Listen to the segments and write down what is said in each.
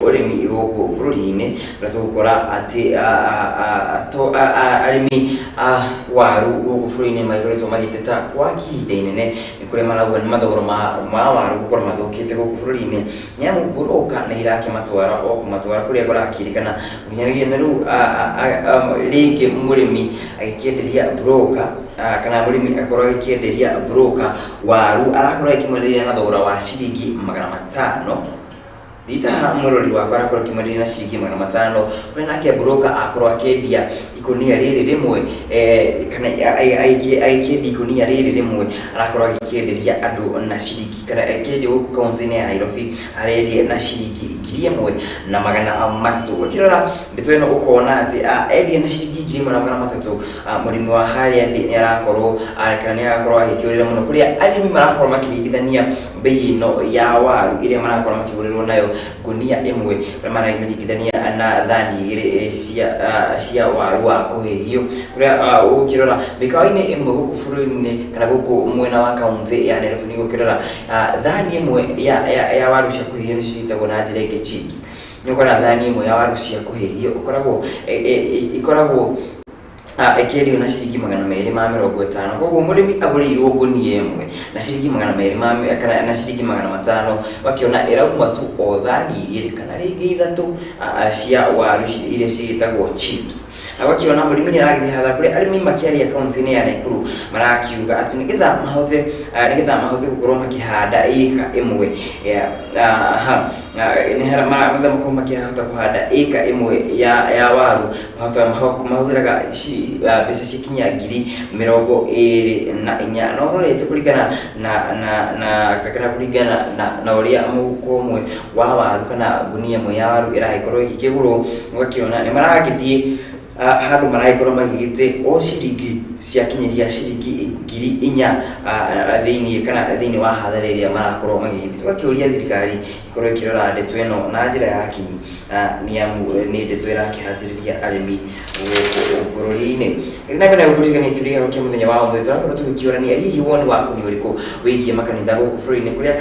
Ũrĩmi gũkũ bũrũri-inĩ, ũrĩa tũgũkora atĩ arĩmi a waru gũkũ bũrũri-inĩ magĩkoretwo magĩteta kwa ihinda inene nĩ kũrĩa marauga nĩ mathogora ma waru gũkorwo mathũkĩte gũkũ bũrũri-inĩ, nĩ amu broker nĩ irakĩmatwara o kũmatwara kũrĩa kũrakĩrĩkana nginyagia na rĩu rĩngĩ mũrĩmi agĩkĩenderia broker kana mũrĩmi akorwo agĩkĩenderia broker waru arakorwo agĩkĩmwenderia na thogora wa ciringi 500. Rita mwĩrori wakwa arakorwo akĩmwenderia na ciringi 500, kũrĩa nake broker akorwo akĩendia ikũnia rĩrĩ rĩmwe, kana agĩkĩendia ikũnia rĩrĩ rĩmwe arakorwo agĩkĩenderia andũ na ciringi, kana akĩendia gũkũ kaunti-inĩ ya Nairobi arendia na ciringi 1300. Ũkĩrora ndeto ĩno ũkona atĩ endia na ciringi 1300, mũrĩmi wa harĩa thĩ nĩ arakorwo, kana nĩ arakorwo agĩkĩũrĩra mũno, kũrĩa arĩmi marakorwo makĩringithania bei ĩno ya waru ĩrĩa marakorwo makĩgũrĩrwo nayo ngũnia ĩmwe, kũrĩa maramĩringithania na thani igĩrĩ cia waru wa kũhĩhio, kũrĩa ũkĩrora mĩkawa-inĩ ĩmwe gũkũ bũrũri-inĩ kana gũkũ mwena wa kaunti ya Nairobi nĩ ũkĩrora thani ĩmwe ya waru cia kũhĩhio nĩcio ciĩtagwo na njĩra ĩngĩ chips. Nĩ ũkora thani ĩmwe ya waru cia kũhĩhio ĩkoragwo ĩkĩendio na ciringi 250. Koguo mũrĩmi agũrĩirwo ngũnia ĩmwe na ciringi 200 ma kana na ciringi 500, ũgakĩona ĩrauma tu o thani igĩrĩ kana rĩngĩ ithatũ cia waru iria cigĩtagwo chips. Na ũgakĩona mũrĩmi nĩ aragĩthiĩ hathara, kũrĩa arĩmi makĩaria kaunti-inĩ ya Nakuru marakiuga atĩ nĩgetha mahote gũkorwo makĩhanda ĩka ĩmwe ya, nĩgetha makorwo makĩhota kũhanda ĩka ĩmwe ya waru, mahũthĩraga mbeca cikinya 24,000. No ũrorete kũringana na kana kũringana na ũrĩa mũhuko ũmwe wa waru kana ngunia ĩmwe ya waru ĩragĩkorwo ĩgĩkĩgũrwo, ũgakĩona nĩ maragĩthiĩ handũ maragĩkorwo magĩgĩte o ciringi ciakinyĩria ciringi 4,000 thĩinĩ kana thĩinĩ wa hathara ĩrĩa marakorwo magĩgĩthiĩ. Tũgakĩũria thirikari ĩkorwo ĩkĩrora ndeto ĩno na njĩra ya kinyi, nĩ amu nĩ ndeto ĩrakĩhatĩrĩria arĩmi gũkũ bũrũri-inĩ. Na mbere ya gũkũririkania kĩũria gĩakwa kĩa mũthenya wa ũmũthĩ, tũrakorwo tũgĩkĩũrania hihi woni waku nĩ ũrĩkũ wĩgiĩ makanitha gũkũ bũrũri-inĩ, kũrĩa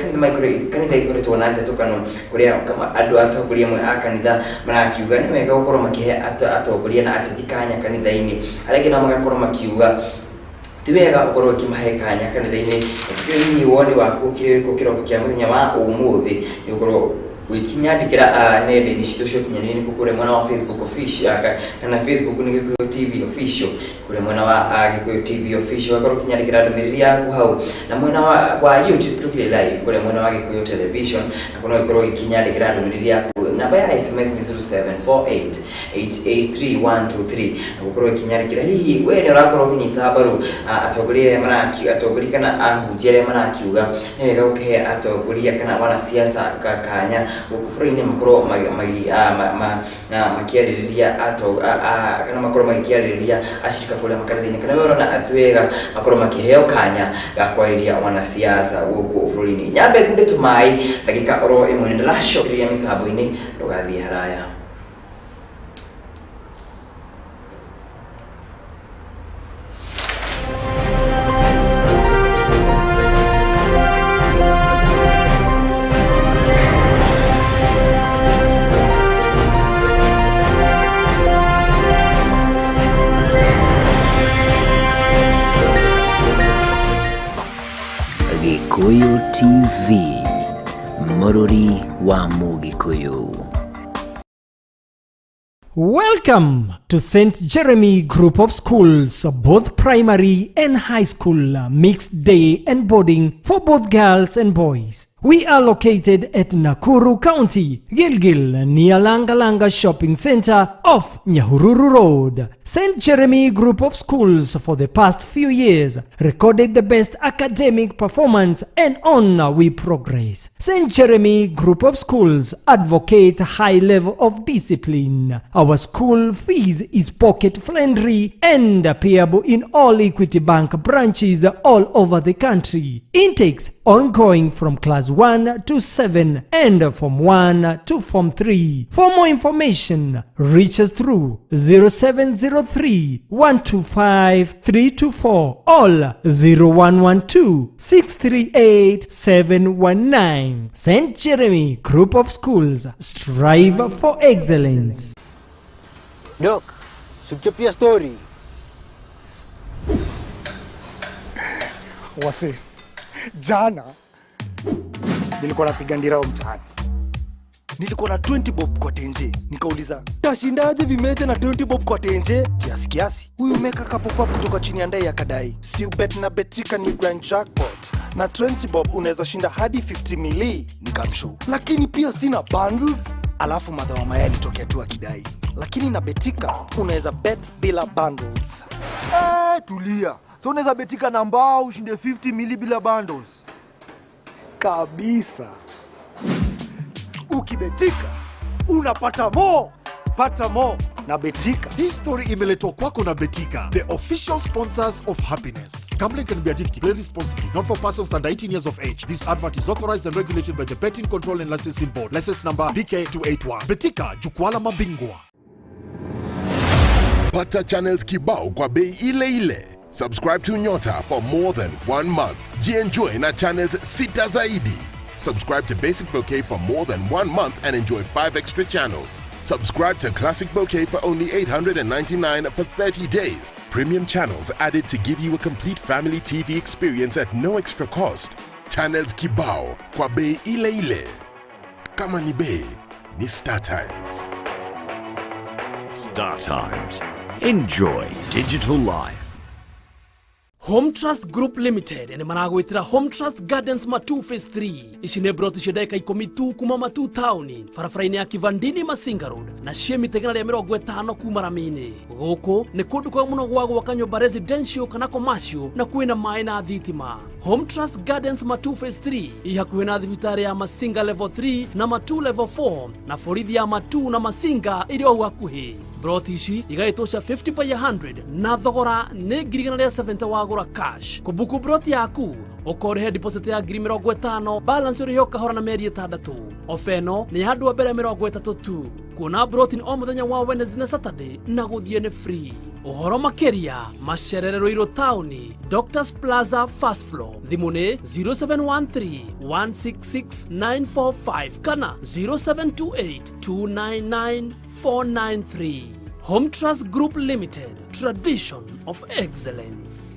kanitha ikoretwo na njatũkano, kũrĩa andũ atongoria amwe a kanitha marakiuga nĩ wega gũkorwo makĩhe atongoria na ateti kanya kanitha-inĩ, arĩa angĩ nao magakorwo makiuga ti wega ũkorwo ũkĩmahe kanya kanitha-inĩ. Hihi woni waku ũkĩrĩ kĩroko kĩa mũthenya wa ũmũthĩ nĩ ũkorwo ũkĩnyandĩkĩra nenda-inĩ citũ cia ũkinyanĩria, nĩkuo kũrĩa mwena wa Facebook official, kana Facebook nĩ Gĩkũyũ TV official, kũrĩa mwena wa Gĩkũyũ TV official ũgakorwo ũkĩnyandĩkĩra ndũmĩrĩri yaku hau, na mwena wa YouTube tũkĩrĩ live kũrĩa mwena wa Gĩkũyũ Television, na kuo no ũkorwo ũkĩnyandĩkĩra ndũmĩrĩri yaku. Namba ya SMS nĩ 0748883123, na gũkorwo ũkĩnyandĩkĩra hihi we nĩ ũrakorwo ũkĩnyita mbaru atongoria arĩa atongoria kana ahunjia arĩa marakiuga nĩ wega gũkĩhe atongoria kana wanasiasa kanya gũkũ bũrũri-inĩ makorwo makĩarĩrĩria kana makorwo magĩkĩarĩrĩria acirika kũrĩa makanitha-inĩ, kana we ũrona atĩ wega makorwo makĩheo kanya ga kwarĩria wanasiasa gũkũ bũrũri-inĩ. Nyambe ngunde tũmaĩ ndagĩka oro ĩmwe, nĩ ndĩracokereria mĩtambo-inĩ, ndũgathiĩ haraya. Gĩkũyũ TV, mũrũri wa Mũgĩkũyũ. Welcome to St. Jeremy Group of Schools, both primary and high school, mixed day and boarding for both girls and boys. We are located at Nakuru County, Gilgil, near Langalanga Shopping Center off Nyahururu Road. St. Jeremy Group of Schools for the past few years recorded the best academic performance, and on we progress. St. Jeremy Group of Schools advocates high level of discipline. Our school fees is pocket friendly and payable in all Equity Bank branches all over the country. Intakes ongoing from class 1 to 7 and Form 1 to Form 3. For more information, reach us through 0703 125 324 or 0112 638 719. St. Jeremy Group of Schools strive for excellence. Dok, sikuchapia story. Wase, jana nilikuwa napiga ndirao mtaani. Nilikuwa na 20 bob kwa tenje. Nikauliza, tashindaje vimeja na 20 bob kwa tenje? Kiasi kiasi. Huyu meka kapop up kutoka chini ya ndai akadai, si ubet na Betika ni grand jackpot. Na 20 bob unaweza shinda hadi 50 mili. Nikamshow. Lakini pia sina bundles. Alafu madha wa mayai alitokea tu akidai, lakini na Betika unaweza bet bila bundles. Tulia. So unaweza betika na mbao ushinde 50 mili bila bundles. Kabisa. Ukibetika unapata mo. Pata mo na Betika. Hii story imeletwa kwako na Betika, the official sponsors of happiness. Gambling can be addictive. Play responsibly. Not for persons under 18 years of age. This advert is authorized and regulated by the Betting Control and Licensing Board. License number BK 281. Betika, jukwaa la mabingwa. Pata channels kibao kwa bei ile ile. Subscribe to Nyota for more than one month. Jienjoy na channels sita zaidi. Subscribe to Basic Bouquet for more than one month and enjoy 5 extra channels. Subscribe to Classic Bouquet for only 899 for 30 days. Premium channels added to give you a complete family TV experience at no extra cost. Channels kibao kwa bei ile ile. Kama ni bei, ni Star Times. Star Times. Enjoy digital life. Home Trust Group Limited nĩ maragwĩtĩra Home Trust Gardens Matu Phase 3. Ici nĩ broti cia ndagĩka 10 tu kuma Matu Town, barabara-inĩ ya Kivandini Masinga Road, na ciĩ mita 150 kuma rami-inĩ. Gũkũ nĩ kũndũ kwega mũno gwa gwaka nyũmba residential kana commercial, na kwĩna maĩ na thitima. Home Trust Gardens Matu Phase 3 ĩ hakuhĩ na thibitarĩ ya Masinga Level 3 na Matu Level 4 na borithi ya Matu na Masinga ĩrĩ o hau hakuhĩ. Broti ici igaĩtwo cia 50 by 100 na thogora nĩ 170,000 wagũra cash. Kũbuku broti yaku ũkorĩhe deposit ya 50,000, balance ũrĩhe o kahora na mĩeri 6. Ofa ĩno nĩ ya andũ a mbere 30 tu. Kuona broti nĩ o mũthenya wa Wednesday na Saturday na gũthiĩ nĩ free. Ũhoro makĩria macerere Ruiru Town, Doctors Plaza first floor. Thimũ nĩ 0713 166 945 kana 0728 299 493. Home Trust Group Limited, tradition of excellence.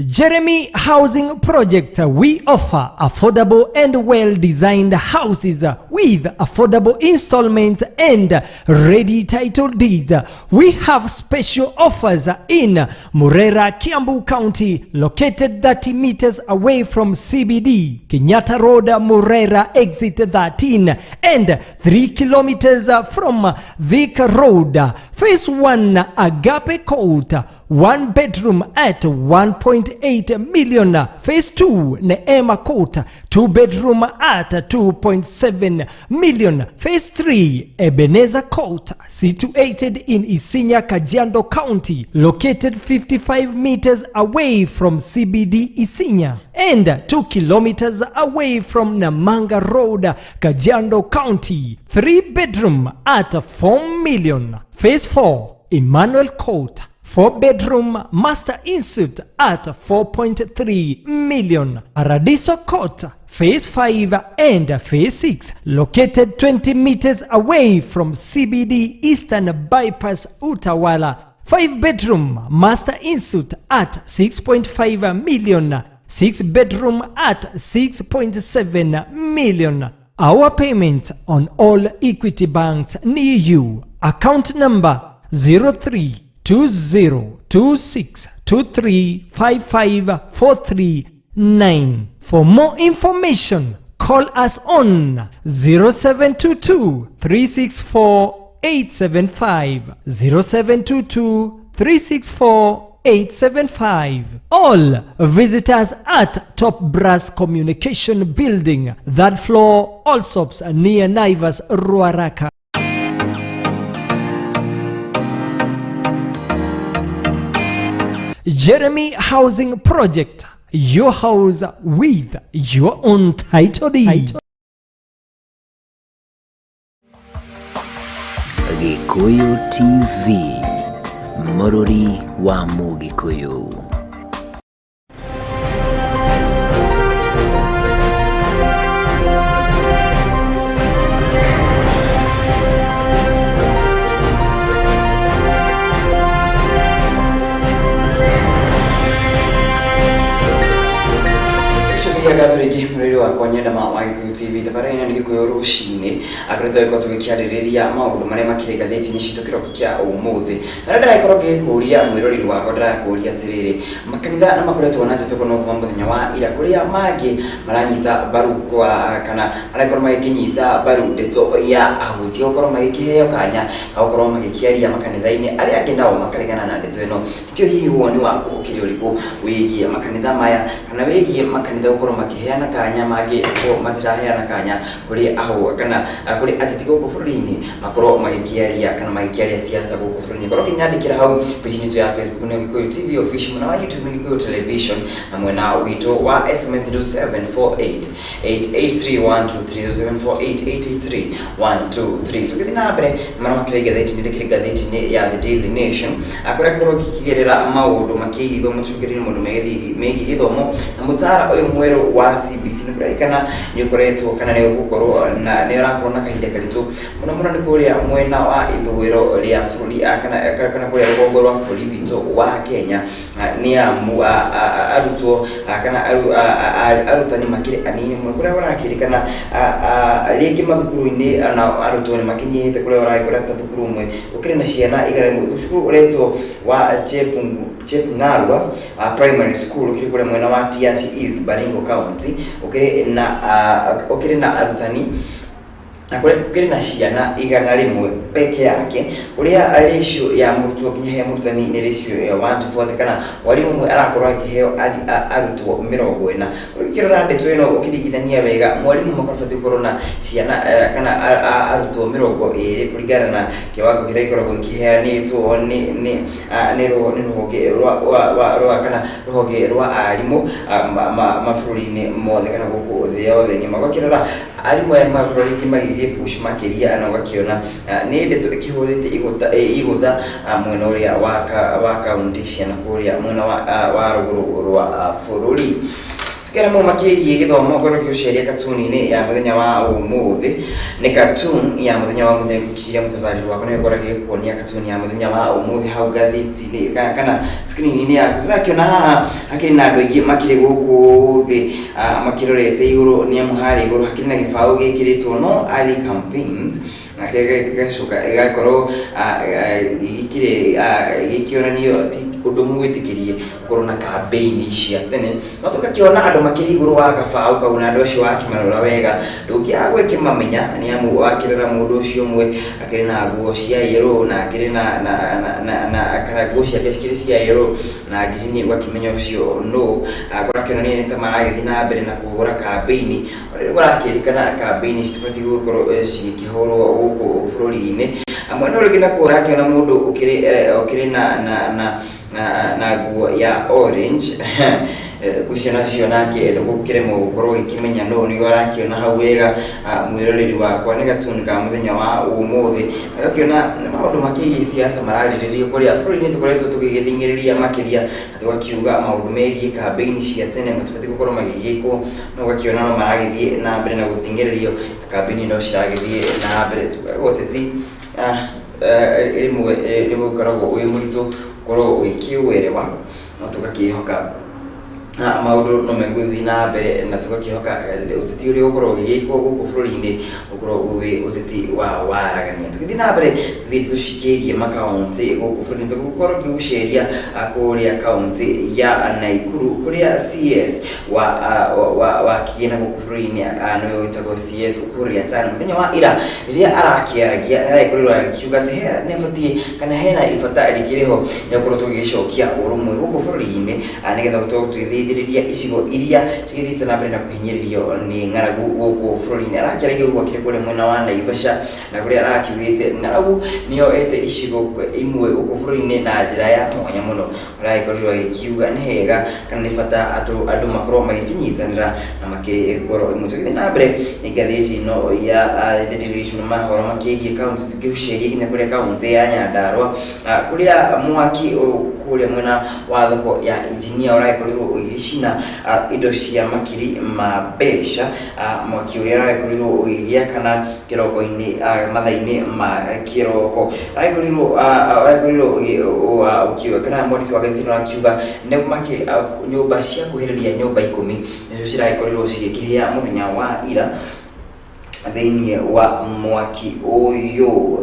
Jeremy Housing Project. We offer affordable and well-designed houses with affordable installments and ready title deeds. We have special offers in Murera, Kiambu County, located 30 meters away from CBD, Kenyatta Road, Murera, exit 13, and 3 kilometers from Thika Road. Phase 1, Agape Court, 1 bedroom at 1.8 million. Phase 2, Neema Court, 2 bedroom at 2.7 million. Phase 3, Ebenezer Court, situated in Isinya, Kajiado County, located 55 meters away from CBD Isinya and 2 kilometers away from Namanga Road, Kajiado County, 3 bedroom at 4 million. Phase 4, Emmanuel Court, 4 bedroom master ensuite at 4.3 million. Paradiso Court, Phase 5 and Phase 6, located 20 meters away from CBD Eastern Bypass Utawala, 5 bedroom master ensuite at 6.5 million, 6 bedroom at 6.7 million. Our payment on all Equity banks near you. Account number 032026235543 9. For more information, call us on 0722 364 875, 0722 364 875. All visitors at Top Brass Communication Building, third floor, Allsops, near Naivas, Ruaraka. Jeremy Housing Project, your house with your own title deed. Gikuyu TV, Mũrũri wa Mũgĩkũyũ. Cokeria ngatho rĩngĩ mũrĩri wakwa nyenda wa Gĩkũyũ TV tabarĩra ĩno nĩ Gĩkũyũ rũcinĩ akorwo tũgĩkorwo tũgĩkĩarĩrĩria maũndũ marĩa makĩrĩ ngathĩti-inĩ citũ kĩroko kĩa ũmũthĩ. Na rĩrĩa ndĩragĩkorwo ngĩgĩkũria mwĩroreri wakwa, ndĩrakũria atĩrĩrĩ, makanitha nĩ makoretwo na njĩtũkano kuma mũthenya wa ira, kũrĩa mangĩ maranyita mbaru kwa kana maragĩkorwo magĩkĩnyita mbaru ndeto ya ahunjia gũkorwo magĩkĩheo kanya ga gũkorwo magĩkĩaria makanitha-inĩ, arĩa angĩ nao makaregana na ndeto ĩno. Nĩkĩo hihi woni waku ũkĩrĩ ũrĩkũ wĩgiĩ makanitha maya, kana wĩgiĩ makanitha gũkorwo makĩheana kanya, mangĩ matiraheana kanya kũrĩ aho kana kũrĩ ateti gũkũ bũrũri-inĩ makorwo magĩkĩaria kana magĩkĩaria siasa gũkũ bũrũri-inĩ. Korwo ũkĩnyandĩkĩra hau page itũ ya Facebook nĩ Gĩkũyũ TV Official, mwena wa YouTube nĩ Gĩkũyũ Television, na mwena witũ wa SMS 0748 883123, 0748 883 123. Tũgĩthiĩ na mbere na marĩa makĩrĩ ngathĩti-inĩ, ndĩkĩrĩ ngathĩti-inĩ ya The Daily Nation, kũrĩa ngorwo ngĩkĩgerera maũndũ makĩgiĩ gĩthomo, tũcokererie maũndũ megiĩ gĩthomo na mũtaara ũyũ mwerũ wa CBC. Nĩ kũrerĩkana nĩ ũkoretwo kana nĩ ũgũkorwo na nĩ ũrakorwo na kahinda karitũ mũno mũno nĩ kũrĩa mwena wa ithũĩro rĩa bũrũri, kana kũrĩa rũgongo rwa bũrũri witũ wa Kenya, nĩ amu arutwo kana arutani makĩrĩ anini mũno, kũrĩa kũrakĩrĩkana rĩngĩ mathukuru-inĩ na arutwo nĩ makinyĩte, kũrĩa ũragĩkora ta thukuru ũmwe ũkĩrĩ na ciana 100. Cukuru ũretwo wa Chepng'arwa Primary School ũkĩrĩ kũrĩa mwena wa Tiaty East, Baringo County, ũkĩrĩ na arutani na kũrĩ na ciana 100 peke yake, kũrĩa ratio ya mũrutwo nginya he mũrutani nĩ ratio ya 1 to 40, kana mwarimũ ũmwe arakorwo akĩheo arutwo 40. Kũrĩa ũkĩrora ndeto ĩno ũkĩringithania wega, mwarimũ ũmwe abatiĩ gũkorwo na ciana kana arutwo 20 kũringana na kĩwango kĩrĩa gĩkoragwo gĩkĩheanĩtwo nĩ rũhonge rwa kana rũhonge rwa arimũ mabũrũri-inĩ mothe kana gũkũ thĩ yothe ng'ima. Ũgakĩrora arimũ aya magakorwo rĩngĩ magĩgĩ push makĩria, na ũgakĩona nĩ ndeto ĩkĩhũrĩte igũtha mwena ũrĩa wa kaunti cia kũrĩa mwena wa rũgũrũ rwa bũrũri. Tukĩra mo makĩgiĩ gĩthomo, ngorwo ngĩgũceria katuni-inĩ ya mũthenya wa ũmũthĩ. Nĩ cartoon ya mũthenya wa ũmũthĩ, ngũciria mũtabarĩri wakwa nĩwe ngoragwo agĩkuonia cartoon ya mũthenya wa ũmũthĩ hau ngathĩti-inĩ kana screen-inĩ yaku. Tũrakĩona haha hakĩrĩ na andũ aingĩ makĩrĩ gũkũ thĩ, makĩrorete igũrũ, nĩ amu harĩa igũrũ hakĩrĩ na gĩbaũ gĩkĩrĩtwo no early campaigns, na gĩgacoka gĩgakorwo gĩkĩrĩ gĩkĩonanio ti ũndũ mwĩtĩkĩrie gũkorwo na campaign cia tene. No tũgakĩona andũ makĩrĩ igũrũ wa gabaũ kau, na andũ acio wakĩmarora wega ndũngĩaga gwĩkĩmamenya, nĩ amu wakĩrora mũndũ ũcio ũmwe akĩrĩ na nguo cia yellow na akĩrĩ na kana nguo ciake cikĩrĩ cia yellow na ngirini, ũgakĩmenya ũcio nũ. Kũrakĩonania nĩ ta maragĩthiĩ na mbere na kũhũra campaign. Rĩu kũrakĩrĩkana campaign citibatiĩ gũkorwo cikĩhũrwo gũkũ bũrũri-inĩ. Mwena ũrĩa ũngĩ nakuo ũrakĩona mũndũ ũkĩrĩ na nguo ya orange, ngũcio nacio nake ndũgũkĩremwo gũkorwo ũgĩkĩmenya nũ, nĩguo arakĩona hau wega. Mwĩroreri wakwa, nĩ gatuni ka mũthenya wa ũmũthĩ, agakĩona maũndũ makĩgiĩ siasa mararĩrĩrio kũrĩa bũrũri-inĩ tũkoretwo tũgĩgĩthing'ĩrĩria makĩria, na tũgakiuga maũndũ megiĩ campaign cia tene matibatiĩ gũkorwo magĩgĩkwo, no ũgakĩona no maragĩthiĩ na mbere na gũthing'ĩrĩrio, na campaign no ciragĩthiĩ na mbere. Tugaga ũteti rĩmwe rĩmwe ũkoragwo wĩ mũritũ gũkorwo ũgĩkĩũerewa, no tũgakĩhoka maũndũ no megũthiĩ na mbere, na tũgakĩhoka ũteti ũrĩa ũgũkorwo ũgĩgĩkwo gũkũ bũrũri-inĩ ũkorwo wĩ ũteti wa waragania. Tũgĩthiĩ na mbere tũthiĩ tũcikĩgie makaunti gũkũ bũrũri-inĩ, tũgũkorwo ngĩgũceria kũrĩa kaunti ya Naikuru, kũrĩa CS wa kĩgĩna gũkũ bũrũri-inĩ, nĩwe wĩtagwo CS Ukur Yatani, mũthenya wa ira rĩrĩa arakĩaragia nĩaragĩkorirwo agĩkiuga atĩ nĩ abatiĩ kana hena ibata rĩkĩrĩ ho rĩa gũkorwo tũgĩgĩcokia ũrũmwe gũkũ bũrũri-inĩ, nĩgetha gũkorwo tũgĩthiĩ gũgĩteithĩrĩria icigo iria cigĩthiĩte na mbere na kũhinyĩrĩrio nĩ ng'aragu gũkũ bũrũri-inĩ. Arakĩaragia ũguo akĩrĩ kũrĩa mwena wa Naivasha na kũrĩa arakiugĩte ng'aragu nĩyo ete icigo imwe gũkũ bũrũri-inĩ na njĩra ya mwanya mũno. Aragĩkorirwo agĩkiuga nĩ hega kana nĩ bata andũ makorwo magĩkĩnyitanĩra na makĩrĩ ngoro ĩmwe. Tũgĩthiĩ na mbere nĩ ngathĩti ĩno ya The Daily Nation, mahoro makĩgiĩ kaunti, tũkĩgucĩrĩria nginya kũrĩa kaunti ya Nyandarua, kũrĩa mwaki kũrĩa mwena wa thoko ya Engineer ũragĩkorirwo ũgĩcina indo cia makiri ma mbeca. Mwaki ũrĩa ũragĩkorirwo ũgĩgĩakana kĩroko-inĩ, mathaa-inĩ ma kĩroko, ũragĩkorirwo ũkiuga kana mwandĩki wa ngathĩti ĩno arakiuga nĩ nyũmba cia kuhĩrĩria nyũmba 10 nĩcio ciragĩkorirwo cigĩkĩhĩa mũthenya wa ira thĩinĩ wa mwaki ũyũ.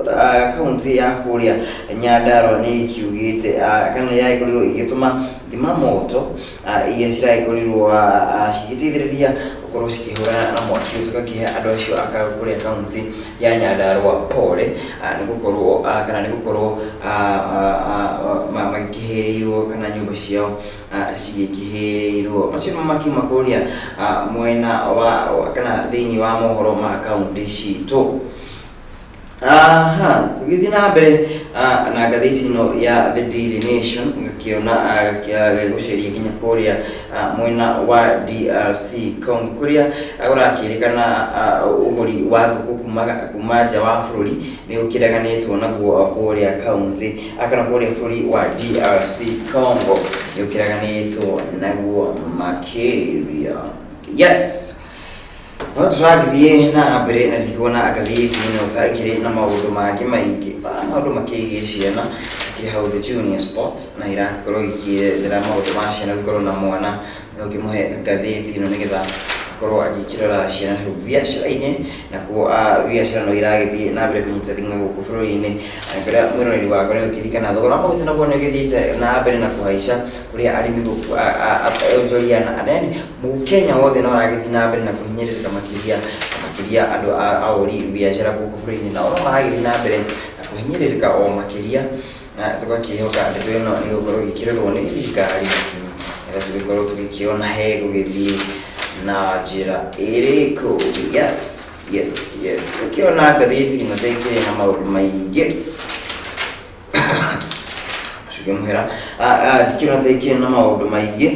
Kaunti ya kũrĩa Nyandarua nĩ ĩkiugĩte kana nĩ ĩragĩkorirwo ĩgĩtũma thima moto iria ciragĩkorirwo cigĩteithĩrĩria gũkorwo cikĩhũrana na mwaki ũyũ. Tũgakĩhe andũ acio a kũrĩa kaunti ya Nyandarua pole nĩ gũkorwo kana nĩ gũkorwo magĩkĩhĩrĩirwo kana nyũmba ciao cigĩkĩhĩrĩirwo. Macio nĩmo makiuma kũrĩa mwena wa kana thĩinĩ wa mohoro ma kaunti citũ. Aha, tũgĩthiĩ na mbere na ngathĩti ĩno ya The Daily Nation, ngakĩona gũceria nginya kũrĩa mwena wa DRC Congo kũrĩa kũrakĩrĩkana ũgũri wa ngũkũ kuma nja wa bũrũri nĩ ũkĩreganĩtwo naguo kũrĩa kaunti kana kũrĩa bũrũri wa DRC Congo nĩ ũkĩreganĩtwo naguo makĩria. Yes, no tũragĩthiĩ na mbere na ndikuona ngathĩti ĩno ta ĩkĩrĩ na maũndũ mangĩ maingĩ, maũndũ makĩgiĩ ciana kĩrĩ hau The Junior Sport na irakorwo igĩethera maũndũ ma ciana gũkorwo na mwana no ũkĩmũhe ngathĩti ĩno nĩgetha akorwo agĩkĩrora ciana hau biacara-inĩ, nakuo biacara no iragĩthiĩ na mbere kũnyita thing'a gũkũ bũrũri-inĩ. Kũrĩa mwĩroreri wakwa nĩ ũkĩririkana thogora wa maguta naguo nĩ ũgĩthiĩte na mbere na kũhaica kũrĩa arĩmi onjoria na anene mũkenya wothe no aragĩthiĩ na mbere na kũhinyĩrĩrĩka makĩria makĩria andũ a ahũri biacara gũkũ bũrũri-inĩ nao no maragĩthiĩ na mbere na kũhinyĩrĩrĩka o makĩria, na tũgakĩhoka ndeto ĩno nĩ gũkorwo ĩgĩkĩrorwo nĩ thirikari na kinyi nĩgetha tũgĩkorwo tũgĩkĩona he gũgĩthiĩ na njĩra ĩrĩkũ. Yes, yes, yes, ũkĩona ngathĩti ĩno ta ĩkĩrĩ na maũndũ maingĩ ũkĩmũhera ndikĩona ta ĩkĩrĩ na maũndũ maingĩ.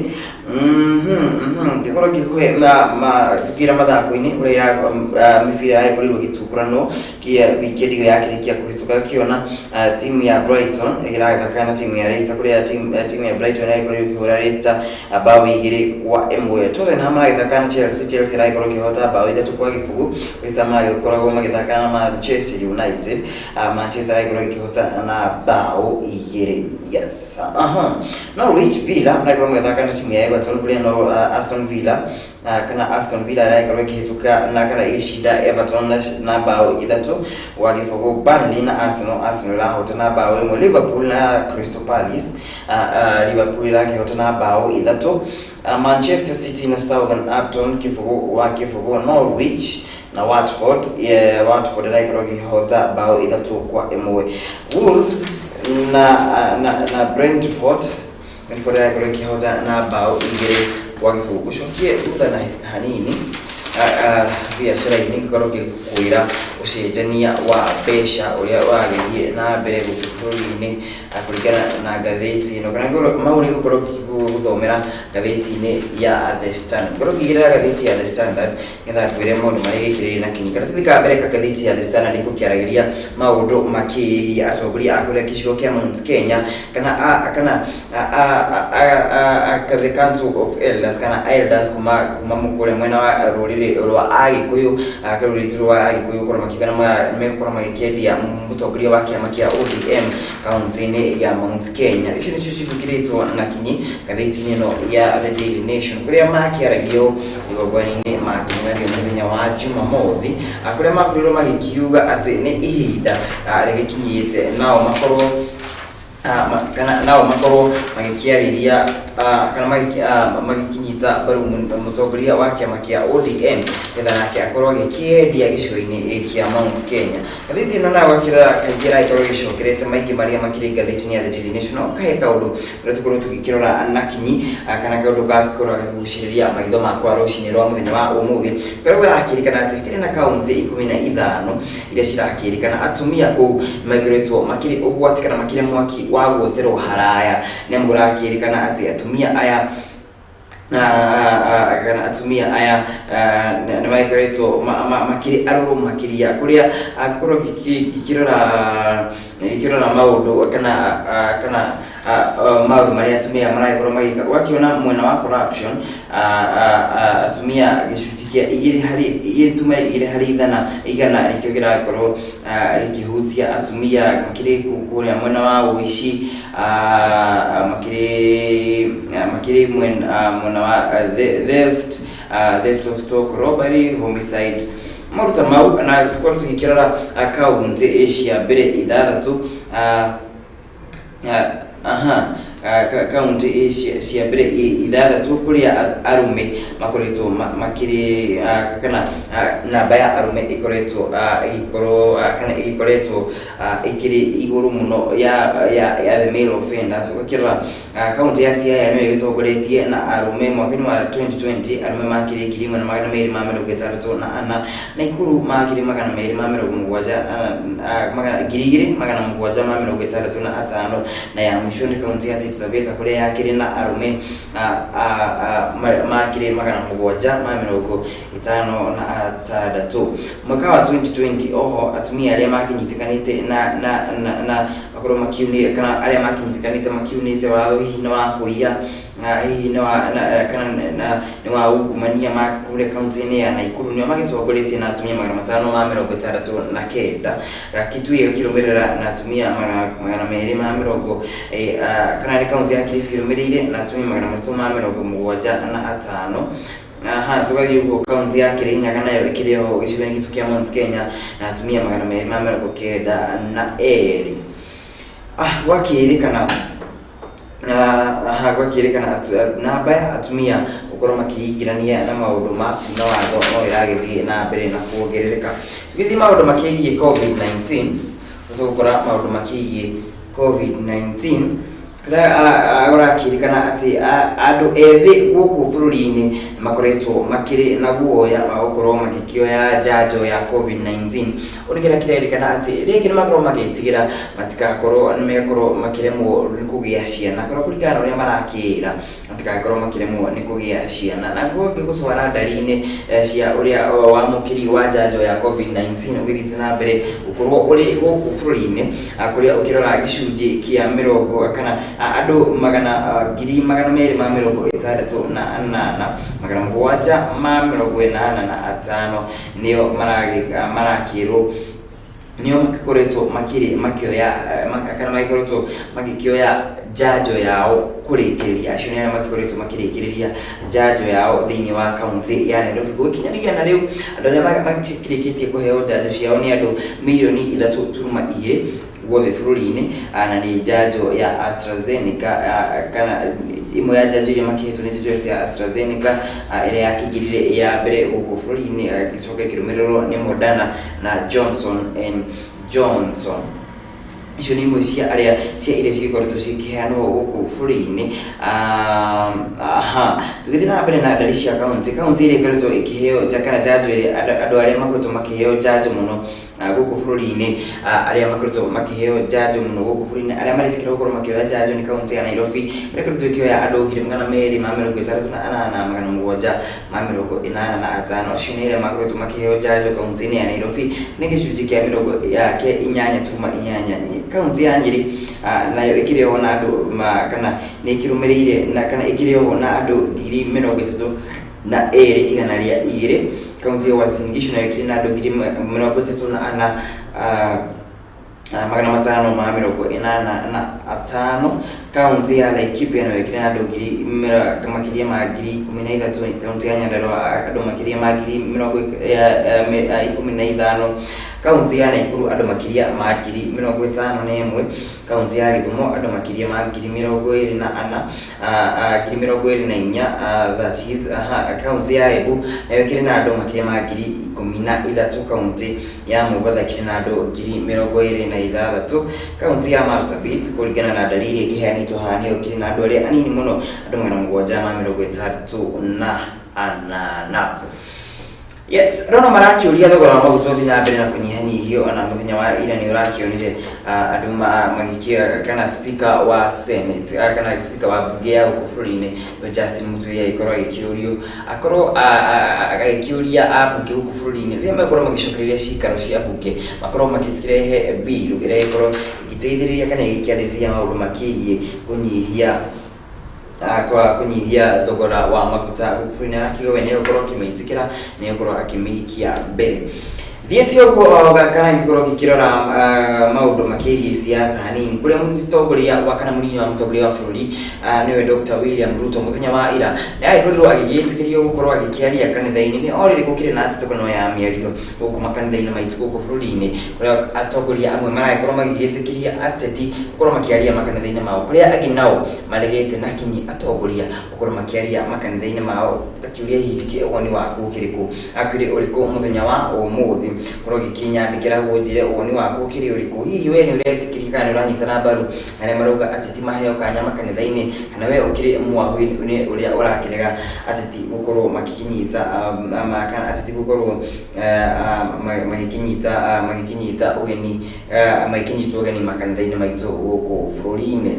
Ngĩkorwo ngĩkũhe tũkĩra mathako-inĩ ũrĩa mĩbira yagĩkorirwo ĩgĩtukũranwo kia weekend ĩyo yakĩrĩkia kũhĩtũka, kĩona timu ya Brighton ĩgĩrathaka na timu ya Leicester kũrĩa timu ya Brighton yagĩkorirwo ĩkĩhũra Leicester bao 2-1. Tottenham maragĩthaka na Chelsea, Chelsea ĩragĩkorwo ĩkĩhota bao 3-0. West Ham maragĩkoragwo magĩthaka na Manchester United, Manchester ĩragĩkorwo ĩkĩhota na bao 2. Yes, aha, Norwich Villa maragĩkorwo magĩthaka na timu ya Everton kũrĩa no Aston Villa kana Aston Villa ĩragĩkorwo ĩkĩhĩtũka na kana ĩgĩcinda Everton na bao 3-0. Burnley na Arsenal, Arsenal ĩrahota na bao 1. Liverpool na Crystal Palace, Liverpool ĩrakĩhota na bao 3. Manchester City na Southampton 0-0. Norwich na Watford, Watford ĩragĩkorwo ĩkĩhota bao 3-1. Wolves na Brentford, Brentford ĩragĩkorwo ĩkĩhota na bao 2-0. Gũcokie thutha na hanini biacara-inĩ ngĩkorwo ngĩkwĩra ũcenjania wa mbeca ũrĩa ũragĩthiĩ na mbere gũkũ bũrũri-inĩ kũringana na ngathĩti ĩno kana mau nĩ gũkorwo ngĩgũthomera ngathĩti-inĩ ya The Standard. Ngorwo ngĩigĩrĩra ngathĩti ya The Standard nĩgetha ngwĩre maũndũ marĩa gĩkĩrĩire na kinyi. Karatathi ka mbere ka ngathĩti ya The Standard nĩgũkĩaragĩria maũndũ makĩgiĩ atongoria a kũrĩa gĩcigo kĩa Mount Kenya kana the Council of Elders kana elders kuma kũrĩa mwena wa rũrĩrĩ rwa Agĩkũyũ, rũrĩrĩ rwa Agĩkũyũ gũkorwo makiuga megũkorwo magĩkĩendia mũtongoria wa kĩama kĩa ODM kaunti-inĩ ya Mount Kenya. Icio nĩcio cibukĩrĩtwo na kinyi ngathĩti-inĩ ĩno ya The Daily Nation kũrĩa makĩaragio igongona-inĩ makĩnyario mũthenya wa Jumamothi, kũrĩa makorirwo magĩkiuga atĩ nĩ ihinda rĩgĩkinyĩte nao makorwo kana nao makorwo magĩkĩarĩria kana magĩkinyita kũnyita mbaru mũtongoria wa kĩama kĩa ODM getha nake akorwo agĩkĩendia gĩcigo-inĩ kĩa Mount Kenya. Ngathĩti ĩno nayo gakĩrora kaingĩ ĩragĩkorwo ĩgĩcokerete maingĩ marĩa makĩrĩ ngathĩti-inĩ ya The Daily National, kahe kaũndũ karĩa tũkorwo tũgĩkĩrora na kinyi, kana kaũndũ gakorwo gakĩgucĩrĩria maitho makwa rũcinĩ rwa mũthenya wa ũmũthĩ, karĩa karakĩrĩkana atĩ kĩrĩ na kaunti 15 iria cirakĩrĩkana atumia kũu maikoretwo makĩrĩ ũgwati kana makĩrĩ mwaki wa guoterwo haraya, nĩ amu kũrakĩrĩkana atĩ atumia aya kana atumia aya nĩ makoretwo makĩrĩ arũrũ makĩria kũrĩa angĩkorwo ngĩkĩrora maũndũ kana maũndũ marĩa atumia maragĩkorwo magĩka, ũgakĩona mwena wa corruption atumia gĩcunjĩ kĩa igĩrĩ harĩ igĩrĩ tuma igĩrĩ harĩ igana nĩkĩo kĩrakorwo gĩkĩhutia atumia makĩrĩ kũrĩa mwena wa ũici, makĩrĩ mwena wa theft of stock, robbery, homicide, maruta mau. Na tukorwo tũgĩkĩrora kaunti cia mbere ithathatũ, aha kaunti cia mbere ithathatũ kũrĩa arũme makoretwo makĩrĩ kana namba ya arũme ĩkoretwo ĩgĩkorwo kana ĩgĩkoretwo ĩkĩrĩ igũrũ mũno ya the male offenders. Ũgakĩrora kaunti ya Siaya nĩyo ĩgĩtongoretie na arũme mwaka-inĩ wa 2020 arũme makĩrĩ 1264, Nakuru makĩrĩ 270, 2765, na ya mũico nĩ kaunti ya Taita Taveta kũrĩa yakĩrĩ na arũme makĩrĩ 756. Mwaka wa 2020 oho atumia arĩa makinyitĩkanĩte na makorwo makiunĩte kana arĩa makinyitĩkanĩte makiunĩte watho hihi nĩ wa kũiya, hihi nĩ wa kana nĩ wa ungumania kũrĩa kaunti-inĩ ya Nakuru nĩo magĩtongoretie na atumia 569, Kitui gakĩrũmĩrĩra na atumia 220, kana nĩ kaunti ya Kilifi ĩrũmĩrĩire na atumia 375. Aha, tũgathiĩ ũguo kaunti ya Kirinyaga nayo ĩkĩrĩ oho gĩcigo-inĩ gitũ kĩa Mount Kenya na atumia 292. Gwakĩrĩkana gwakĩrĩkana namba ya atumia gũkorwo makĩingĩrania na maũndũ ma kuna watho no ĩragĩthiĩ na mbere na kuongerereka. Tũgĩthiĩ maũndũ makĩgiĩ COVID-19, tũgũkora maũndũ makĩgiĩ COVID-19 kũrĩa kũrakĩrĩkana atĩ andũ ethĩ gũkũ bũrũri-inĩ makoretwo makĩrĩ na guoya wa gũkorwo magĩkĩoya njanjo ya COVID-19. Ũndũ kĩrĩa kĩrerĩkana atĩ rĩngĩ nĩmakorwo magĩtigĩra matigakorwo nĩmekorwo makĩremwo nĩ kũgĩa ciana, kana kũringana na ũrĩa marakĩra matigakorwo makĩremwo nĩ kũgĩa ciana, na gũtwara ndari-inĩ cia ũrĩa wamũkĩri wa njanjo ya COVID-19 ũgĩthiĩte na mbere gũkorwo ũrĩ gũkũ bũrũri-inĩ, kũrĩa ũkĩrora gĩcunjĩ kĩa mĩrongo kana andũ 268,785 nĩo marakĩrwo nĩo makĩkoretwo makĩrĩ makĩoya kana magĩkoretwo magĩkĩoya njanjo yao kũrĩkĩrĩria. Acio nĩ arĩa makĩkoretwo makĩrĩkĩrĩria njanjo yao thĩinĩ wa kaunti ya Nairobi. Gũkinyanĩria na rĩu andũ arĩa makĩrĩkĩtie kũheo njanjo ciao nĩ andũ 3.2 milioni guothe bũrũri-inĩ, na nĩ njanjo ya AstraZeneca, kana ĩmwe ya njanjo iria makĩhetwo nĩ njanjo ya AstraZeneca ĩrĩa yakĩingĩrire ya mbere gũkũ bũrũri-inĩ, ĩgĩcoka ĩkĩrũmĩrĩrwo nĩ Moderna na Johnson and Johnson. Icio nĩ imwe cia arĩa cia iria cigĩkoretwo cikĩheanwo gũkũ bũrũri-inĩ. Aha, tũgĩthiĩ na mbere na ndari cia kaunti, kaunti ĩrĩa ĩkoretwo ĩkĩheo kana njanjo ĩrĩa andũ arĩa makoretwo makĩheo njanjo mũno gũkũ bũrũri-inĩ, arĩa makoretwo makĩheo njanjo mũno gũkũ bũrũri-inĩ, arĩa maretĩkĩra gũkorwo makĩoya njanjo nĩ kaunti ya Nairobi ĩrĩa ĩkoretwo ĩkĩoya andũ 268,785. Acio nĩ arĩa makoretwo makĩheo njanjo kaunti-inĩ ya Nairobi, nĩ gĩcunjĩ kĩa mĩrongo kĩa 8.8. Kaunti ya Nyeri nayo ĩkĩrĩ oho na andũ kana nĩ ĩkĩrũmĩrĩire na kana ĩkĩrĩ oho na andũ 32,102. Kaunti ya Uasin Gishu nayo ĩkĩrĩ na andũ 34,585. Kaunti ya Laikipia nayo ĩkĩrĩ na andũ ngiri makĩria ma 13,000. Kaunti ya Nyandarua andũ makĩria ma 15,000. Kaunti ya Nakuru andũ makĩria ma 51,000. Kaunti ya Gĩthumo andũ makĩria ma 24,000, 24,000, that is. Aha, kaunti ya Embu nayo ĩkĩrĩ na andũ makĩria ma 13,000. Kaunti ya Mombatha ĩkĩrĩ na andũ 26,000. Kaunti ya Marsabit, kũringana na ndari iria ĩkĩheanĩtwo haha, nĩyo ĩkĩrĩ na andũ arĩa anini mũno, andũ 768. Yes, ndona marakĩũria thogora wa maguta ũthiĩ na mbere na kũnyihanyihio. Ona mũthenya wa ira nĩ ũrakĩonire andũ magĩkĩa kana speaker wa Senate, kana speaker wa bunge ya gũkũ bũrũri-inĩ nĩwe Justin Muturi, agĩkorwo agĩkĩũrio akorwo agĩkĩũria ambunge gũkũ bũrũri-inĩ rĩrĩa megũkorwo magĩcokereria cikaro cia bunge, makorwo makĩrehe bill ĩrĩa ĩkorwo ĩgĩteithĩrĩria kana ĩgĩkĩarĩrĩria maũndũ makĩgiĩ kũnyihia kwa kũnyihia thogora wa maguta gũkũ bũrũri-inĩ. Arakiuga we nĩegũkorwo akĩmĩtĩkĩra, nĩegũkorwo akĩmĩikia mbere. Thiĩte ũguo kana gĩkorwo gĩkĩrora maũndũ makĩgiĩ siasa hanini, kũrĩa mũtongoria wa kana mũnini wa mũtongoria wa bũrũri, nĩwe Dr. William Ruto, mũthenya wa ira nĩ agĩkorirwo agĩgĩtĩkĩrio gũkorwo agĩkĩaria kanitha-inĩ. Nĩ orĩrĩ gũkĩrĩ na ntetũkano ya mĩario gũkũ makanitha-inĩ maitũ gũkũ bũrũri-inĩ, kũrĩa atongoria amwe maragĩkorwo magĩgĩtĩkĩria ateti gũkorwo makĩaria makanitha-inĩ mao, kũrĩa angĩ nao maregete na kinyi atongoria gũkorwo makĩaria makanitha-inĩ mao. Ngakĩũria, hihi ndikĩ woni waku ũkĩrĩkũ, akĩrĩ ũrĩkũ mũthenya wa ũmũthĩ? Korwo gĩkĩnyandĩkĩra ũnjĩre woni waku ũkĩrĩ ũrĩkũ. Hihi we nĩ ũretĩkĩria kana nĩ ũranyitana mbaru arĩa marauga ateti maheo kanya makanitha-inĩ, kana we ũkĩrĩ mwahũ-inĩ ũrĩa ũrakĩrega ateti gũkorwo makĩnyita kana ateti gũkorwo magĩkĩnyita ũgeni, magĩkĩnyitwo ũgeni makanitha-inĩ maitũ gũkũ bũrũri-inĩ?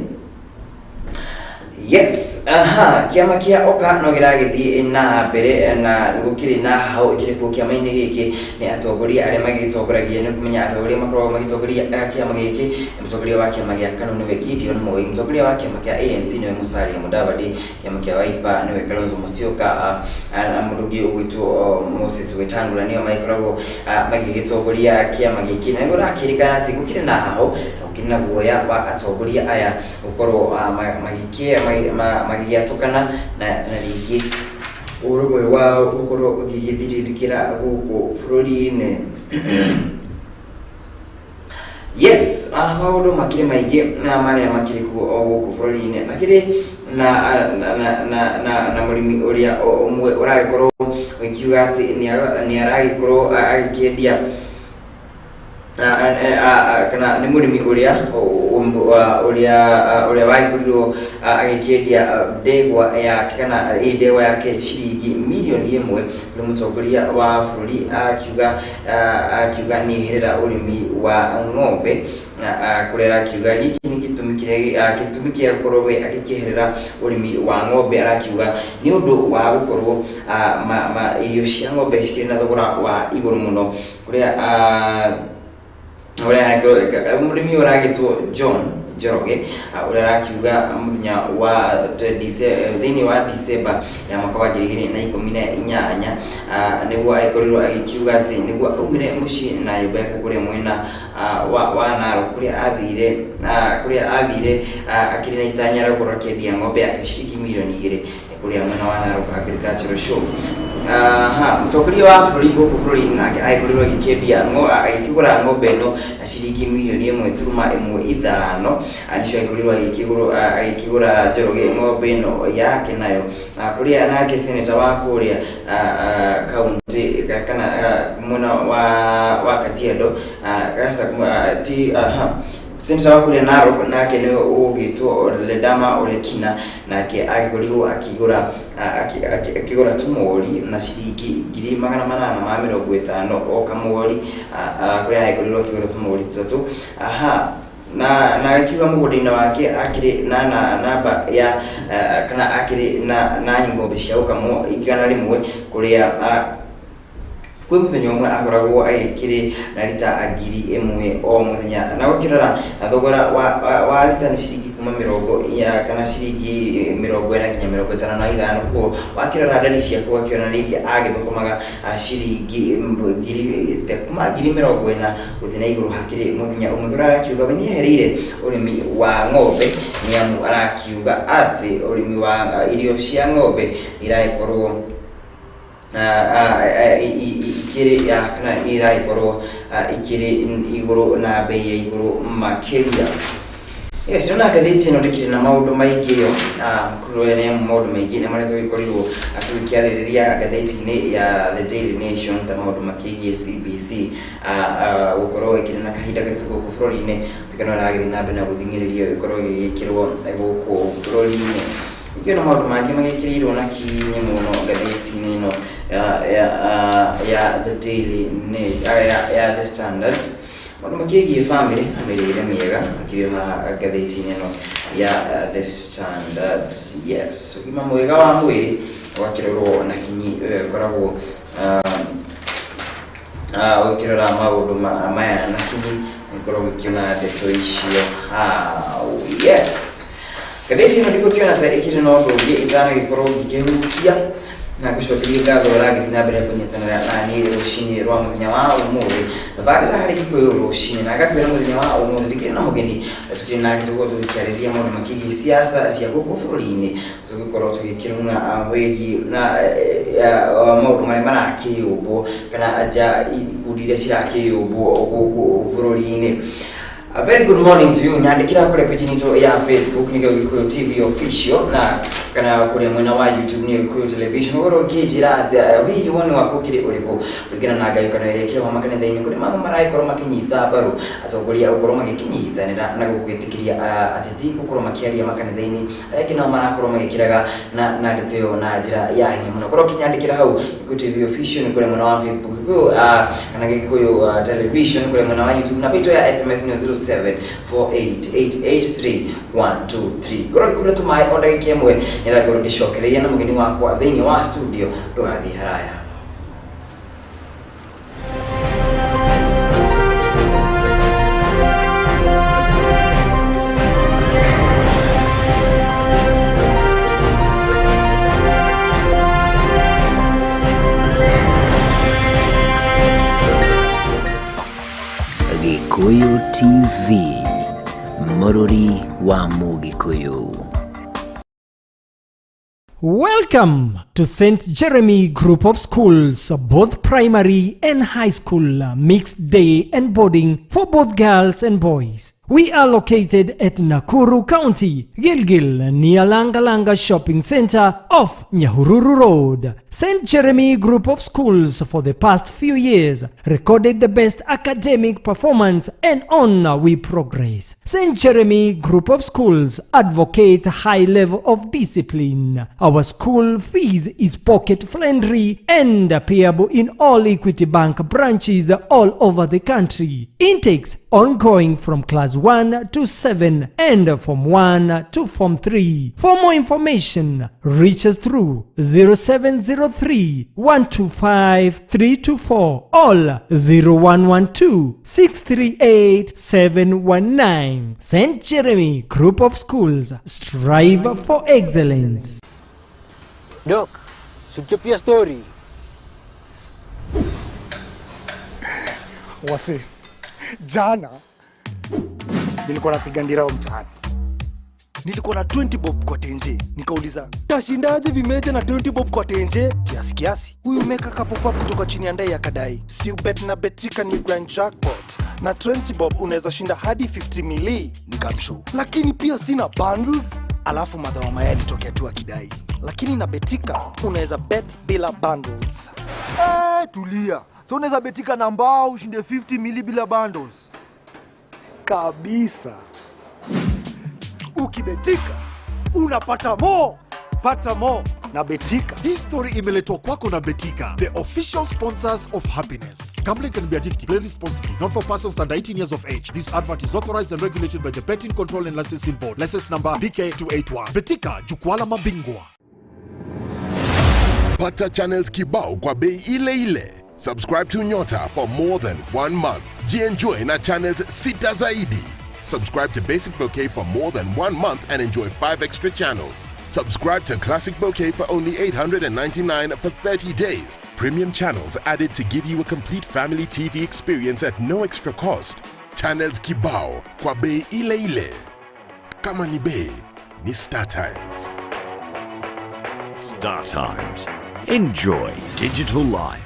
Yes, aha, kĩama kĩa Oka no kĩragĩthiĩ na mbere na gũkĩrĩ na hau ĩkĩrĩ kuo kĩama-inĩ gĩkĩ. Nĩ atongoria arĩa magĩtongoragia, nĩ kũmenya atongoria makoragwo magĩtongoria kĩama gĩkĩ nĩ mũtongoria wa kĩama gĩa KANU nĩwe Gideon Moi, mũtongoria wa kĩama kĩa ANC nĩwe Musalia Mudavadi, kĩama kĩa Wiper nĩwe Kalonzo Musyoka, na mũndũ ũngĩ ũgwĩtwo Moses Wetangula, nĩo magĩkoragwo magĩgĩtongoria kĩama gĩkĩ. Na nĩkũrakĩrĩkana atĩ gũkĩrĩ na haho na gũkĩrĩ na guoya wa atongoria aya gũkorwo magĩatũkana na rĩngĩ ũrũmwe wao gũkorwo ũgĩgĩthirĩrĩkĩra gũkũ bũrũri-inĩ. Yes, maũndũ makĩrĩ maingĩ na marĩa makĩrĩ kuo o gũkũ bũrũri-inĩ, makĩrĩ na mũrĩmi ũrĩa ũmwe ũragĩkorwo ũkiuga atĩ nĩ aragĩkorwo agĩkĩendia kana nĩ mũrĩmi ũrĩa wagĩkorirwo agĩkĩendia ndegwa yake kana ĩ ndegwa yake ciringi 1 million kũrĩ mũtongoria wa bũrũri, akiuga nĩ eherera ũrĩmi wa ng'ombe, kũrĩa arakiuga gĩkĩ nĩ gĩtũmi kĩrĩa gĩtũmi kĩa gũkorwo we agĩkĩeherera ũrĩmi wa ng'ombe. Arakiuga nĩ ũndũ wa gũkorwo irio cia ng'ombe cikĩrĩ na thogora wa igũrũ mũno, kũrĩa ũrĩa mũrĩmi ũyũ ũragĩtwo John Njoroge, ũrĩa arakiuga mũthenya wa thĩinĩ wa December ya mwaka wa 2018 nĩguo agĩkorirwo agĩkiuga atĩ nĩguo aumire mũciĩ na nyũmba yake kũrĩa mwena wa Narok, kũrĩa athire akĩrĩ na itanya rĩa gũkorwo akĩendia ng'ombe yake ciringi 2 million kũrĩa mwena wa Narok Agricultural Show. Aha, mũtongoria wa bũrũri gũkũ bũrũri-inĩ nake agĩkorirwo agĩkĩendia agĩkĩgũra ng'ombe ĩno na ciringi 1.15 million. Nĩcio agĩkorirwo agĩkĩgũra Njoroge ng'ombe ĩno yake nayo. Kũrĩa nake senator wa kũrĩa kaunti kana mwena wa Kajiado, ti aha, senator wa kũrĩa Narok nake nĩ ũgĩtwo Ledama Olekina, nake agĩkorirwo akĩgũra tũmori na ciringi 850,000 o kamori, kũrĩa agĩkorirwo akĩgũra tũmori tũtatũ. Aha, na akiuga mũgũnda-inĩ wake akĩrĩ na namba ya kana akĩrĩ na ng'ombe cia gũkamwo 100, kũrĩa kwĩ mũthenya ũmwe akoragwo agĩkĩrĩ na rita 1,000 o mũthenya, na gũkĩrora thogora wa rita nĩ ciringi kuma mĩrongo ya kana ciringi 40 nginya 55. Koguo wakĩrora ndari ciaku ũgakĩona rĩngĩ agĩthũkũmaga ciringi ngiri kuma 40,000 gũthiĩ na igũrũ hakĩrĩ mũthenya ũmwe, kũrĩa arakiuga we nĩehereire ũrĩmi wa ng'ombe nĩ amu arakiuga atĩ ũrĩmi wa irio cia ng'ombe iragĩkorwo Ikĩrĩ kana iragĩkorwo ikĩrĩ igũrũ na bei ya igũrũ makĩria. Yes, ona ngathĩti ĩno ndĩkĩrĩ na maũndũ maingĩ yo kũrĩa nĩ maũndũ maingĩ nĩ marĩa tũgĩkorirwo tũgĩkĩarĩrĩria ngathĩti-inĩ ya The Daily Nation, ta maũndũ makĩgiĩ CBC gũkorwo ĩkĩrĩ na kahinda garitũ gũkũ bũrũri-inĩ, tuĩka no ĩragĩthiĩ na mbere na gũthing'ĩrĩrio ĩkorwo ĩgĩgĩkĩrwo gũkũ bũrũri-inĩ. Ikĩo na maũndũ mangĩ magĩkĩrĩirwo na kinyi mũno ngathĩti-inĩ ĩno ya The Daily ya The Standard, maũndũ makĩgiĩ family na mĩrĩre mĩega makĩrĩ haha ngathĩti-inĩ ĩno ya The Standard. Yes, ũgima mwega wa mwĩrĩ ũgakĩrorwo na kinyi, ũkoragwo ũgĩkĩrora maũndũ maya na kinyi, ũkorwo ũgĩkĩona ndeto icio hau. Yes, ngathĩti ĩno ndigũkĩona ta ĩkĩrĩ na ũndũ ũngĩ itanagĩkorwo ngĩkĩhutia na gũcokeria ngatho ũragĩthiĩ na mbere kũnyitanĩra na niĩ rũcinĩ rwa mũthenya wa ũmũthĩ tabarĩra harĩ Gĩkũyũ rũcinĩ, na ngakwĩra mũthenya wa ũmũthĩ ndikĩrĩ na mũgeni, tũkĩrĩ nake tũgũkorwo tũgĩkĩarĩrĩria maũndũ makĩgiĩ siasa cia gũkũ bũrũri-inĩ, tũgĩkorwo tũgĩkĩrung'a wĩgiĩ na maũndũ marĩa marakĩyũmbwo kana nja ikundi iria cirakĩyũmbwo gũkũ bũrũri-inĩ. A very good morning to you. Nyandĩkĩra kũrĩa page itũ ya Facebook nĩ Gĩkũyũ TV Official, na kana kũrĩa mwena wa YouTube nĩ Gĩkũyũ Television, ũkorwo ũkĩnjĩra atĩ hihi woni waku ũkĩrĩ ũrĩkũ kũringana na ngayũkano ĩrĩa ĩkĩrĩ ho makanitha-inĩ, kũrĩa mamwe maragĩkorwo makĩnyita mbaru atongoria gũkorwo magĩkĩnyitanĩra na gũgĩtĩkĩria ateti gũkorwo makĩaria makanitha-inĩ, arĩa angĩ nao marakorwo magĩkĩraga na ndeto ĩyo na njĩra ya hinya mũno. Korwo ũkĩnyandĩkĩra hau Gĩkũyũ TV Official nĩ kũrĩa mwena wa Facebook, Gĩkũyũ kana Gĩkũyũ Television kũrĩa mwena wa YouTube, na itũ ya SMS nĩ 0748883123. Ngorwo ngĩkũra tũmaĩ o ndagĩka ĩmwe nĩgetha ngorwo ngĩcokereria na mũgeni wakwa thĩinĩ wa studio, ndũgathiĩ haraya. Gĩkũyũ TV, mũrũri wa Mũgĩkũyũ. Welcome to St. Jeremy Group of Schools, both primary and high school, mixed day and boarding for both girls and boys. We are located at Nakuru County, Gilgil, near Langalanga Shopping Center off Nyahururu Road. St. Jeremy Group of Schools for the past few years recorded the best academic performance, and on we progress. St. Jeremy Group of Schools advocates high level of discipline. Our school fees is pocket friendly and payable in all Equity Bank branches all over the country. Intakes ongoing from class 1 to 7 and from 1 to Form 3. For more information, reach us through 0703 125 324 or 0112 638 719. St. Jeremy Group of Schools, strive for excellence. Doc, suchapia story. Wase, jana nilikuwa napiga ndirao mtaani, nilikuwa na 20 bob kwa tenje, nikauliza tashindaje vimeja na 20 bob kwa tenje? Kiasi kiasi huyu meka kapop kutoka chini ya ndai akadai si bet na Betika ni grand jackpot na 20 bob unaweza shinda hadi 50 mili. Nikamshow, lakini pia sina bundles. Alafu madha wa mayai alitokea tu akidai, lakini na Betika unaweza bet bila bundles. Tulia. So unaweza betika na mbao ushinde 50 mili bila bundles. Kabisa. Ukibetika unapata mo, pata mo na Betika. Hii story imeletwa kwako na Betika, the official sponsors of happiness. Gambling can be addictive. Play responsibly. Not for persons under 18 years of age. This advert is authorized and regulated by the Betting Control and Licensing Board. License number BK281. Betika, jukwaa la mabingwa. Pata channels kibao kwa bei ile ile. Subscribe to Nyota for more than 1 month. Jienjoy na channels sita zaidi. Subscribe to Basic Bouquet for more than 1 month and enjoy 5 extra channels. Subscribe to Classic Bouquet for only 899 for 30 days. Premium channels added to give you a complete family TV experience at no extra cost. Channels kibao kwa bei ile ile. Kama ni bei, ni Star Times. Star Times. Enjoy digital life.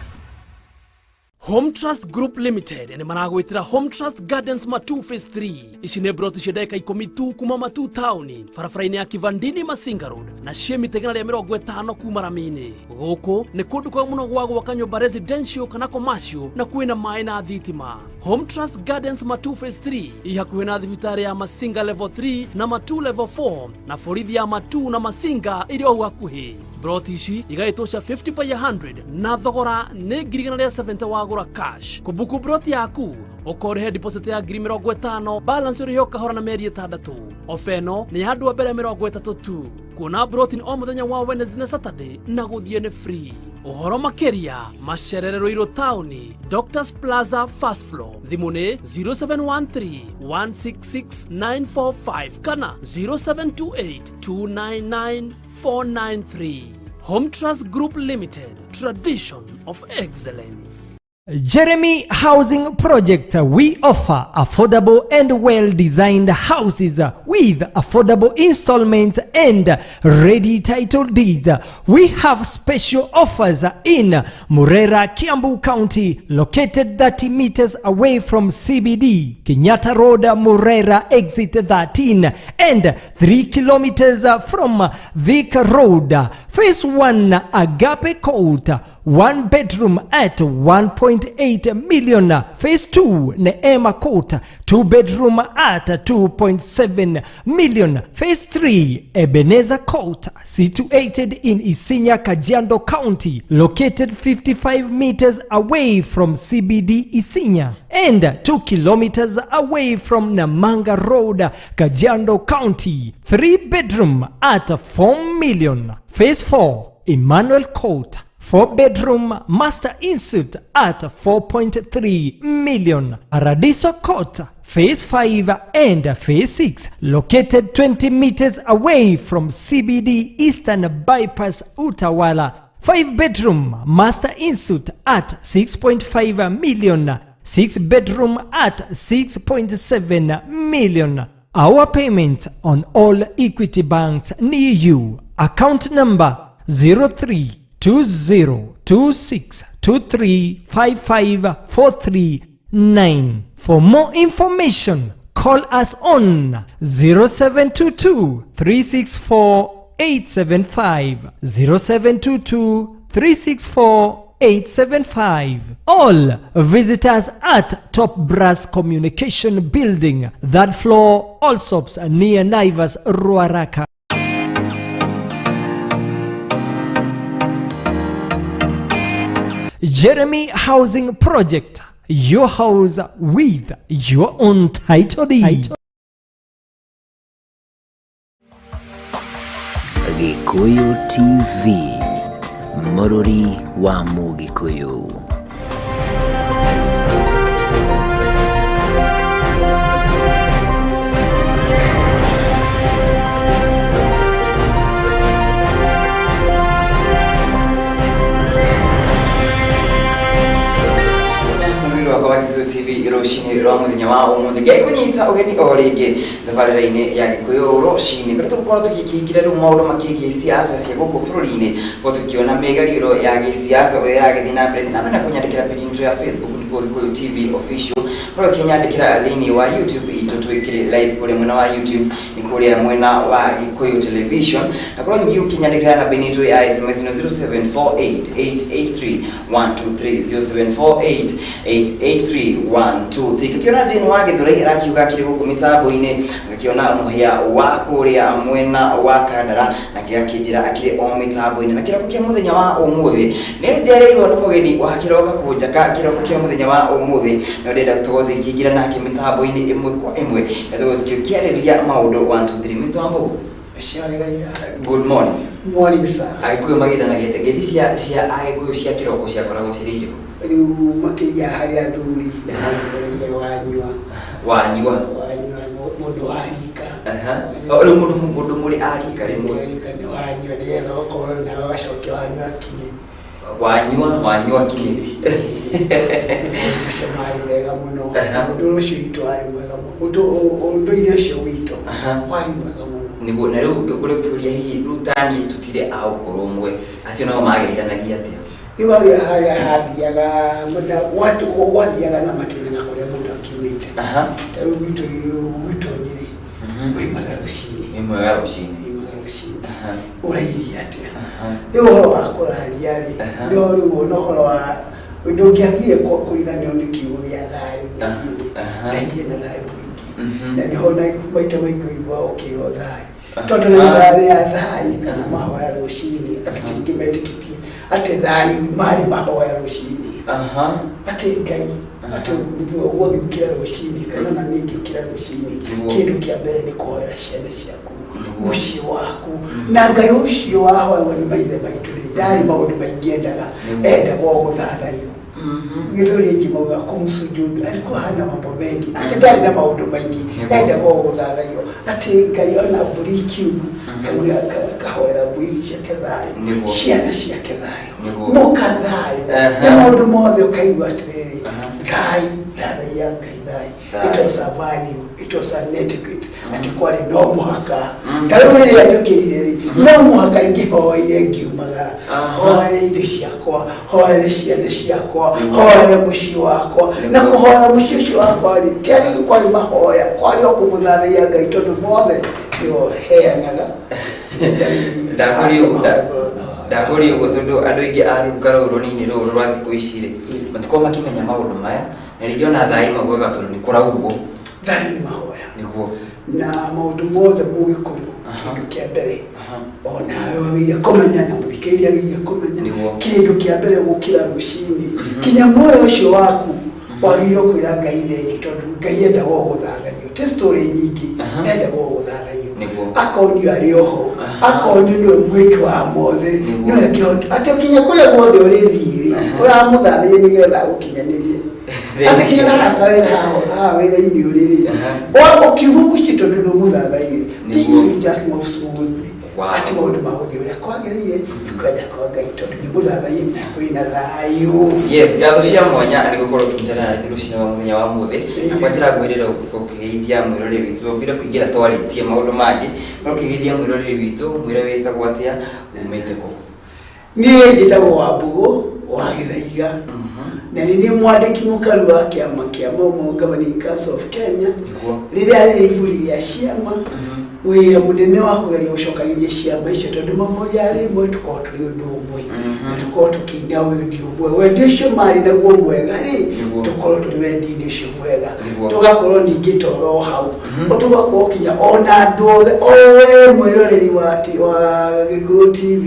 Home Trust Group Limited nĩ maragwĩtĩra Home Trust Gardens Matu Phase 3. Ici nĩ broti cia ndagĩka 10 tu kuma Matu taũni, barabara-inĩ ya Kivandini Masinga Road na ciĩ mita 150 kuma rami-inĩ. Gũkũ nĩ kũndũ kwega mũno gwa gwaka nyũmba residential kana commercial na kwĩna maĩ na thitima. Home Trust Gardens Matu Phase 3 ĩ hakuhĩ na thibitarĩ ya Masinga Level 3 na Matu Level 4 na borithi ya Matu na Masinga ĩrĩ o hakuhĩ. Broti ici igaĩtwo cia 50 by 100 na thogora nĩ 170 wagũra cash. Kũbuku broti yaku ũkorĩhe deposit ya 50,000, balance ũrĩhe ũkahora na mĩeri 6. Ofa ĩno nĩ ya andũ a mbere 30 tu. Kuona broti nĩ o mũthenya wa Wednesday na Saturday na gũthiĩ nĩ free. Ũhoro makĩria macerere Ruiru taũni, Doctors Plaza first floor. Thimũ nĩ 0713 166 945 kana 0728 299 493. Home Trust Group Limited, tradition of excellence. Jeremy Housing Project. We offer affordable and well-designed houses with affordable installments and ready title deeds. We have special offers in Murera, Kiambu County, located 30 meters away from CBD, Kenyatta Road, Murera, exit 13, and 3 kilometers from Thika Road. Phase 1, Agape Court, 1 bedroom at 1.8 million. Phase 2, Neema Court, 2 bedroom at 2.7 million. Phase 3, Ebenezer Court, situated in Isinya, Kajiado County, located 55 meters away from CBD Isinya and 2 kilometers away from Namanga Road, Kajiado County, 3 bedroom at 4 million. Phase 4, Emmanuel Court, 4 bedroom master ensuite at 4.3 million. Paradiso Court, Phase 5 and Phase 6, located 20 meters away from CBD Eastern Bypass Utawala, 5 bedroom master ensuite at 6.5 million, 6 bedroom at 6.7 million. Our payment on all Equity banks near you. Account number 032026235543. For more information, call us on 0722 364 875, 0722 364 875. All visitors at Top Brass Communication Building, third floor, Allsops, near Naivas, Ruaraka. Jeremy Housing Project, your house with your own title deed. Gikuyu TV, Mũrũri wa Mũgĩkũyũ. Mũrũri wakwa wa Gĩkũyũ TV rũcinĩ rwa mũthenya wa ũmũthĩ, ngekunyita ũgeni o rĩngĩ thabarĩra-inĩ ya Gĩkũyũ rũcinĩ, kũrĩa tũgũkorwo tũgĩkĩingĩra rĩu maũndũ makĩgiĩ siasa cia gũkũ bũrũri-inĩ, gũkorwo tũkĩona mĩgarũro ya gĩsiasa ũrĩa ĩragĩthiĩ na mbere. Thiĩ na mbere na kũnyandĩkĩra page itũ ya Facebook, nĩkuo Gĩkũyũ TV Official, kũrĩa ũkĩnyandĩkĩra thĩinĩ wa YouTube itũ twĩkĩre live kũrĩa mwena wa YouTube nĩ kũrĩa mwena wa Gĩkũyũ Television, na korwo ningĩ ũkĩnyandĩkĩra namba-inĩ itũ ya SMS no 0748883123, 0748883123. Ngĩkĩona Jane wa Gĩthũrai arakiuga akĩrĩ gũkũ mĩtambo-inĩ, ngakĩona mũhĩa wa kũrĩa mwena wa Kandara nake akĩnjĩra akĩrĩ o mĩtambo-inĩ. Na kĩroko kĩa mũthenya wa ũmũthĩ nĩ njereirwo nĩ mũgeni wa kĩroka kũnjaka kĩroko kĩa mũthenya wa ũmũthĩ, na ndĩrenda tũkorwo tũkĩingĩra nake mĩtambo-inĩ ĩmwe kwa ĩmwe na tũkorwo tũkĩarĩrĩria maũndũ 1 2 3. Mr. Wambugu, good morning. Morning, sir. Agĩkũyũ magĩthanagia atĩa? Ngeithi cia Agĩkũyũ cia kĩroko ciakoragwo cirĩ irĩkũ? Rĩu makĩria harĩ athuri nĩ wanyua. Wanyua. Wanyua mũndũ wa rika. O, rĩu mũndũ mũrĩ a rika rĩmwe. Mũndũ wa rika nĩ wanyua nĩgetha ũgakorwo nawe ũgacokia wanyua kinyi. Wanyua kinyi. Macio marĩ mega mũno. Ũndũ ũcio witũ warĩ mwega mũno. Ũndũire ũcio witũ warĩ mwega mũno. Nĩguo na rĩu kũrĩ kĩũria hihi rĩu tani tũtirĩ a ũkũrũ ũmwe, acio nao mageithanagia atĩa? Rĩu harĩa harĩa hathiaga gwathiaga na matĩna na kũrĩa mũndũ akiumĩte. Ta rĩu gwitũ gwitũ Nyĩrĩ wĩmaga rũcinĩ. Wĩ mwega rũcinĩ. Wĩmaga rũcinĩ. Ũrairie atĩa? Rĩu ũhoro wa kũraria rĩ, nĩho rĩu ona ũhoro wa ndũngĩagire kũriganĩrwo nĩ kiugo gĩa thayũ rũcinĩ. Ndairie na thayũ mũingĩ. Na nĩho na maita maingĩ ũiguaga ũkĩrwo thayũ. Tondũ na ibada ya thayũ kana mahoya rũcinĩ, andũ ti aingĩ metĩkĩtie atĩ thayũ marĩ mahoya rũcinĩ. Atĩ Ngai, atĩ mũthia ũgĩũkĩra rũcinĩ kana ona niĩ ngĩũkĩra rũcinĩ, kĩndũ kĩa mbere nĩ kũhoera ciana ciaku, mũciĩ waku. Na Ngai ũcio wahoyagwo nĩ maithe maitũ rĩ, ndarĩ maũndũ maingĩ endaga, endaga o gũthathaiyo. Gĩthweri aingĩ maugaga kumsujudu, alikuwa hana mambo mengi, atĩ ndarĩ na maũndũ maingĩ, endaga o gũthathaiyo. Atĩ Ngai ona mbũri ikiuma, akahoera mbũri ciake thayũ, ciana ciake thayũ, mũka thayũ, na maũndũ mothe ũkaigua atĩrĩrĩ, thayũ, thathaiya Ngai thayũ. It was a value, it was an etiquette, atĩ kwarĩ no mũhaka. Ta rĩu rĩrĩa njũkĩrire rĩ, no mũhaka ingĩhoire ngiumagara, hoere indo ciakwa, hoere ciana ciakwa, hoere mũciĩ wakwa. Na kũhoera mũciĩ ũcio wakwa rĩ, ti arĩ kwarĩ mahoya, kwarĩ o kũmũthathaiya Ngai tondũ mothe nĩwe ũheanaga. Ndakũria ũguo tondũ andũ aingĩ a rũruka rũrũ rũnini rũrũ rwa thikũ ici rĩ, matikoragwo makĩmenya maũndũ maya, na rĩngĩ ona thayũ maugaga tondũ nĩ kũraugwo. Thayũ nĩ mahoya. Nĩguo. Na maũndũ mothe mũgĩkũyũ, kĩndũ kĩa mbere onawe wagĩrĩire kũmenya na mũthikĩrĩria agĩrĩire kũmenya, kĩndũ kĩa mbere gũkĩra rũcinĩ, kinya muoyo ũcio waku wagĩrĩirwo kwĩra Ngai thengi, tondũ Ngai endaga o gũthathaiyo, ti story nyingĩ, endaga o gũthathaiyo. Akonio arĩ oho, akonio nĩwe mwĩki wa mothe, nĩwe kĩhoto, atĩ kinya kũrĩa guothe ũrĩthiĩ rĩ, ũramũthathaiya nĩgetha agũkinyanĩrie. Atĩ kinya na haha wĩra haha wĩra-inĩ ũrĩ rĩ, ũkiuma mũciĩ tondũ nĩ ũmũthathaiye, things will just move smoothly. Atĩ maũndũ magũthiĩ ũrĩa kwagĩrĩire, kwenda kwa Ngai tondũ nĩ mũthathaiye na kwĩna thayũ. Yes, ngatho cia mwanya nĩ gũkorwo ũkĩnyitanĩra na ithuĩ rũcinĩ rwa mũthenya wa ũmũthĩ. Na kwa njĩra ngũhĩrĩra gũkorwo ũkĩgeithia mwĩroreri witũ, wambire kũingĩra twarĩtie maũndũ mangĩ, korwo ũkĩgeithia mwĩroreri witũ, mwĩre wĩtagwo atĩa, umĩte kũ? Niĩ njĩtagwo Wambũgũ wa Gĩthaiga, na nĩ niĩ mwandĩki mũkaru wa kĩama kĩa Mau Mau Governing Council of Kenya, rĩrĩa rĩrĩ iburi rĩa ciama, wĩra mũnene wa kũgeria gũcokanĩrĩria ciama icio, tondũ mamoya rĩmwe tũkorwo tũrĩ ũndũ ũmwe, na tũkorwo tũkĩina wendi ũmwe, wendi ũcio marĩ naguo mwega rĩ, tũkorwo tũrĩ wendi-inĩ ũcio mwega, tũgakorwo ningĩ toro hau, tũgakorwo kinya ona andũ othe, o we mwĩroreri wa Gĩkũyũ TV,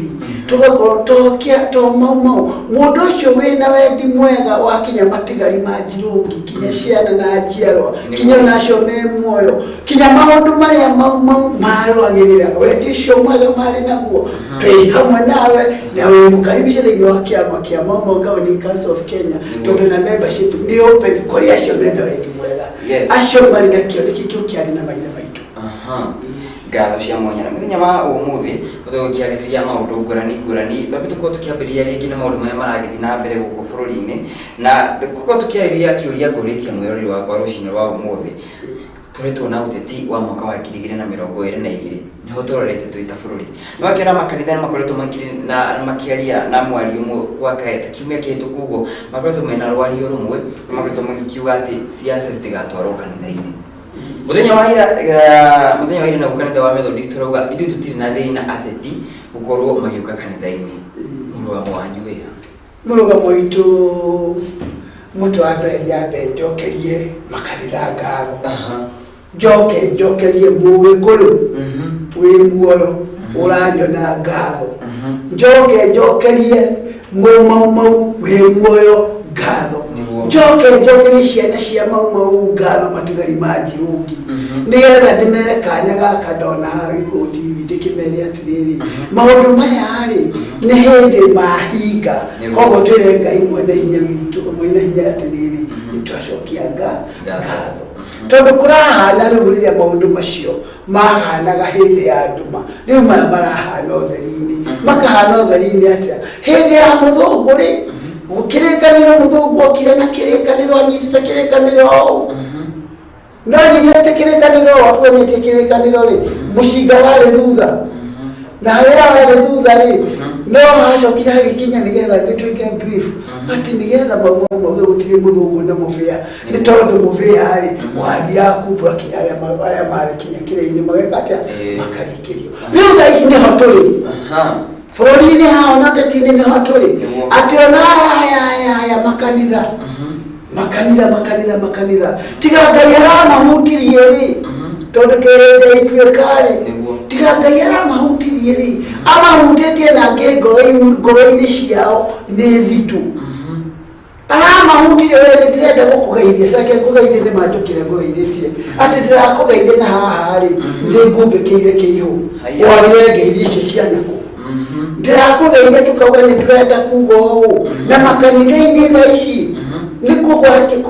tũgakorwo tokia to Mau Mau, mũndũ ũcio wĩna wendi mwega wa kinya matigari ma njirũngi, kinya ciana na njiarwa, kinya ona acio me muoyo, kinya maũndũ marĩa Mau Mau marũagĩrĩra, wendi ũcio mwega marĩ naguo, twĩ hamwe nawe na wĩ mũkaribishe thĩinĩ wa kĩama kĩa Mau Mau Governing Council of Kenya, tondũ na membership nĩ open kũrĩ acio mena wendi mwega, acio marĩ na kĩoneki kĩu kĩarĩ na maithe maitũ. Ngatho cia mwanya. Na mũthenya wa ũmũthĩ tũgũkĩarĩrĩria maũndũ ngũrani ngũrani, twambe tũkorwo tũkĩambĩrĩria rĩngĩ na maũndũ marĩa maragĩthiĩ na mbere gũkũ bũrũri-inĩ, na tũkorwo tũkĩarĩrĩria kĩũria ngũrĩtie mwĩroreri wakwa rũcinĩ rwa ũmũthĩ. Tũkoretwo na ũteti wa mwaka wa 2022, nĩho tũrorete twĩ ta bũrũri. Nĩ wakĩona makanitha nĩ makoretwo makĩaria na mwario ũmwe gwa ta kiumia kĩhĩtũku ũguo, makoretwo mena rwario rũmwe, nĩ makoretwo magĩkiuga atĩ siasa citigatwarwo kanitha-inĩ. Mũthenya wa ira, mũthenya wa ira naguo kanitha wa Methodist ũrauga ithuĩ tũtirĩ na thĩna ateti gũkorwo magĩũka kanitha-inĩ. Mũrũgamo wanyu wĩ ha? Mũrũgamo witũ, mũtĩ wa mbere nyambe njokerie makanitha ngatho, njoke njokerie mũgĩkũyũ wĩ muoyo ũranyona ngatho, njoke njokerie Mau Mau wĩ muoyo ngatho, njoke njokerie ciana cia Mau Mau ngatho, matigari ma njirũngi, nĩgetha ndĩmere kanya gaka ndona haha Gĩkũyũ TV, ndĩkĩmere atĩrĩrĩ, maũndũ maya rĩ nĩ hĩndĩ mahinga, koguo twĩre Ngai mwene hinya witũ, mwene hinya atĩrĩrĩ, nĩ twacokia ngatho, tondũ kũrahana rĩu rĩrĩa maũndũ macio mahanaga hĩndĩ ya nduma, rĩu maya marahana ũtheri-inĩ. Makahana ũtheri-inĩ atĩa? Hĩndĩ ya mũthũngũ rĩ, kĩrĩkanĩro, mũthũngũ okire na kĩrĩkanĩro, anyitĩte kĩrĩkanĩro ũũ. No nyitĩte kĩrĩkanĩro watuonetie kĩrĩkanĩro rĩ, mũcinga warĩ thutha na harĩa warĩ thutha rĩ, no hacokire hagĩkinya nĩgetha gĩtuĩke brief atĩ nĩgetha maumau mauge gũtirĩ mũthũngũ na mũbĩa, nĩ tondũ mũbĩa rĩ wathiaga kumbũra kinya arĩa marĩ kinya kĩrĩa-inĩ mageka atĩa, makarikĩrio. Rĩu thaa ici nĩho tũrĩ bũrũri-inĩ haha, ona ũteti-inĩ nĩho tũrĩ, atĩ ona aya aya aya makanitha makanitha makanitha makanitha, tiga Ngai aramahutirie rĩ, tondũ twĩhĩndĩ ituĩka-rĩ, tiga Ngai aramahutirie rĩ, amahutĩtie nake ngoro-inĩ ciao nĩ thitũ aramahutirie. We nĩ ndĩrenda gũkũgeithia, reke ngũgeithie, nĩ manjũkĩre ngũgeithĩtie atĩ ndĩrakũgeithia na haha rĩ ndĩ ngumbĩkĩire kĩihũ. Haya. Wagire ngeithi icio cianakũ ndĩrakũgeithia, tukauga nĩ tũrenda kuga ũũ na makanitha-inĩ thaa ici nĩkuo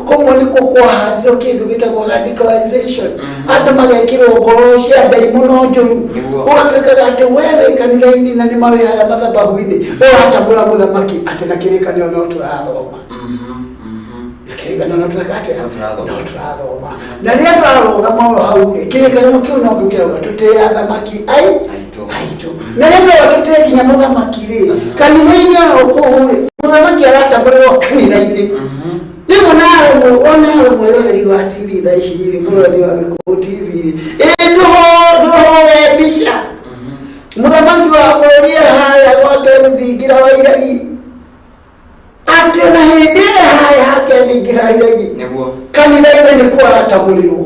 kũmwe nĩkuo kwahandirwo kĩndũ gĩtagwo radicalization, andũ magekĩrwo ngoro cia ndaimono njũru. Ũgatuĩkaga atĩ we wĩ kanitha-inĩ na nĩ mawĩ harĩa mathabahu-inĩ ũratamũra mũthamaki atĩ na kĩrĩkanĩro no tũrathoma, na kĩrĩkanĩro no tũreka atĩa, no tũrathoma, na rĩrĩa tũrarũgama oro hau rĩ, kĩrĩkanĩro kĩu no kĩo kĩrauga tũtĩe athamaki ai aitũ, na rĩrĩa tũrauga tũtĩe nginya mũthamaki rĩ, kanitha-inĩ oro kũu rĩ, mũthamaki aratamũrĩrwo kanitha-inĩ. Rĩu onawe mwĩroreri wa TV thaa ici rĩ, mwĩroreri wa Gĩkũyũ TV rĩ, ĩ ndũhũre mbica mũthamaki wa bũrũri e harĩa gwake thingira wa iregi, atĩ na hĩndĩ ĩrĩa harĩa hake thingira wa iregi, kanitha-inĩ nĩkuo aratamũrĩrwo,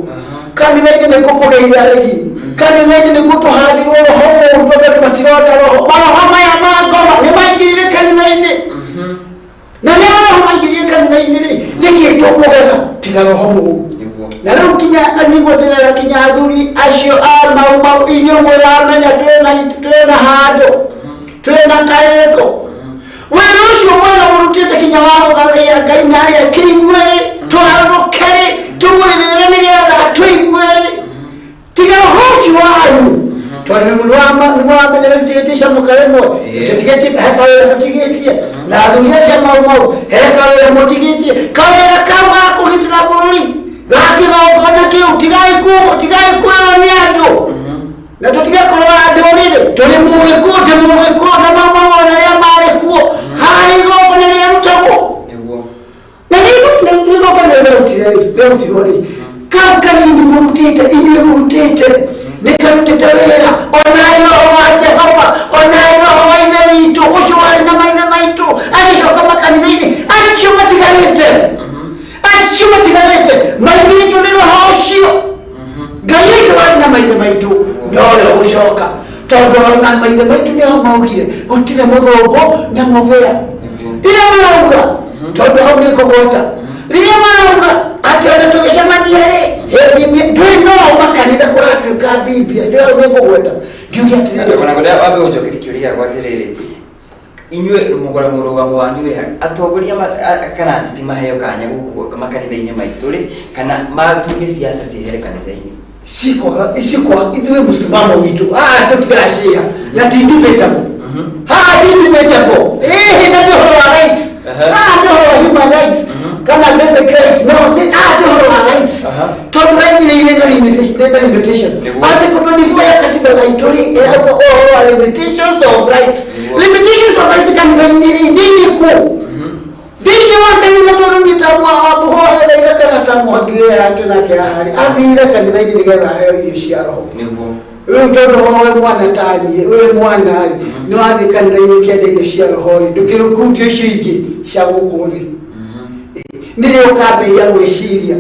kanitha-inĩ nĩkuo kũgeithia aregi, kanitha-inĩ nĩkuo tũhandirwo roho mũũru, tondũ andũ matironda roho, maroho maya ma ngoma nĩ maingĩrire kanitha-inĩ, na rĩrĩa maroho maingĩrire kanitha-inĩ rĩ, nĩkĩ tũkũgetha tiga roho mũũru? Na rĩu kinya nĩguo ndĩrera kinya athuri acio a Mau Mau, inyuĩ mũramenya twĩna handũ twĩna karĩko wĩra ũcio mwega mũrutĩte kinya wa gũthathaiya Ngai na arĩa kĩigue-rĩ, tũgarũrũke-rĩ, tũmũrĩrĩre nĩgetha tũigue-rĩ, tiga roho ũcio wanyu, tondũ nĩ mũramenya rĩu tigĩtie icamuka rĩmwe, tũtigĩtie he kawĩra mũtigĩtie na athuri acio Mau Mau, he kawĩra mũtigĩtie, kawĩra kau ga kũgitĩra bũrũri ga kĩgongona kĩu, tigai kwĩrwo nĩ andũ na tũtige kũrora ndũrĩrĩ, tũrĩ mũgĩkũyũ, tĩ mũgĩkũyũ na Mau Mau ona arĩa marĩ kuo harĩ igongona rĩarutagwo na igongona rĩarutire rĩ, rĩarutirwo rĩ, kau kanini mũrutĩte inyuĩ mũrutĩte nĩ karutĩte wĩra, onarĩ roho wa Jehova, onarĩ roho wa Ithe witũ ũcio warĩ na maithe maitũ agĩcoka makanitha-inĩ, acio matigarĩte, acio matigarĩte maingĩrĩtwo nĩ roho ũcio. Ngai ũcio warĩ na maithe maitũ nowe ũgũcoka, tondũ ona maithe maitũ nĩho maugire gũtirĩ mũthũngũ na mũbĩa. Rĩrĩa marauga, tondũ hau nĩ kũgwata, rĩrĩa marauga atĩ ona tũgĩcemania rĩ hĩndĩ ndwĩ no makanitha kũratuĩka bibia, ndĩ hau nĩ kũgweta ngiuge atĩrĩrĩ. Ona ngwenda wambe gũcokeria kĩũria gĩakwa atĩrĩrĩ, inyuĩ mũgũra mũrũgamo wanyu wĩ ha? Atongoria kana ateti maheo kanya gũkũ makanitha-inĩ maitũ rĩ, kana matuge siasa ciehere kanitha-inĩ? Cikwaga icikwa ithuĩ mũsimamo witũ haha tũtiracĩa na ti debatable, haha ti debatable, ĩhĩ, na nĩ ũhoro wa rights, haha nĩ ũhoro wa human rights kana basic rights, no haha nĩ ũhoro wa rights, tondũ right nĩ irĩ na limitation, na limitation. Article 24 ya katiba gaitũ rĩ ĩrauga ũhoro wa limitations of rights. Limitations of rights kanitha-inĩ rĩ nĩ irĩkũ thĩinĩ wa kanitha? Tondũ nĩ ta mũhoereiga kana ta mũhangire atĩ nake haha athire kanitha-inĩ nĩgetha aheo irio cia roho. Rĩu tondũ hoe mwana taniĩ wĩ mwana rĩ, nĩ wathiĩ kanitha-inĩ ũkĩenda irio cia roho rĩ, ndũkĩrũkundio icio ingĩ cia gũkũ thĩ, nĩrĩo ũkambĩrĩria gwĩciria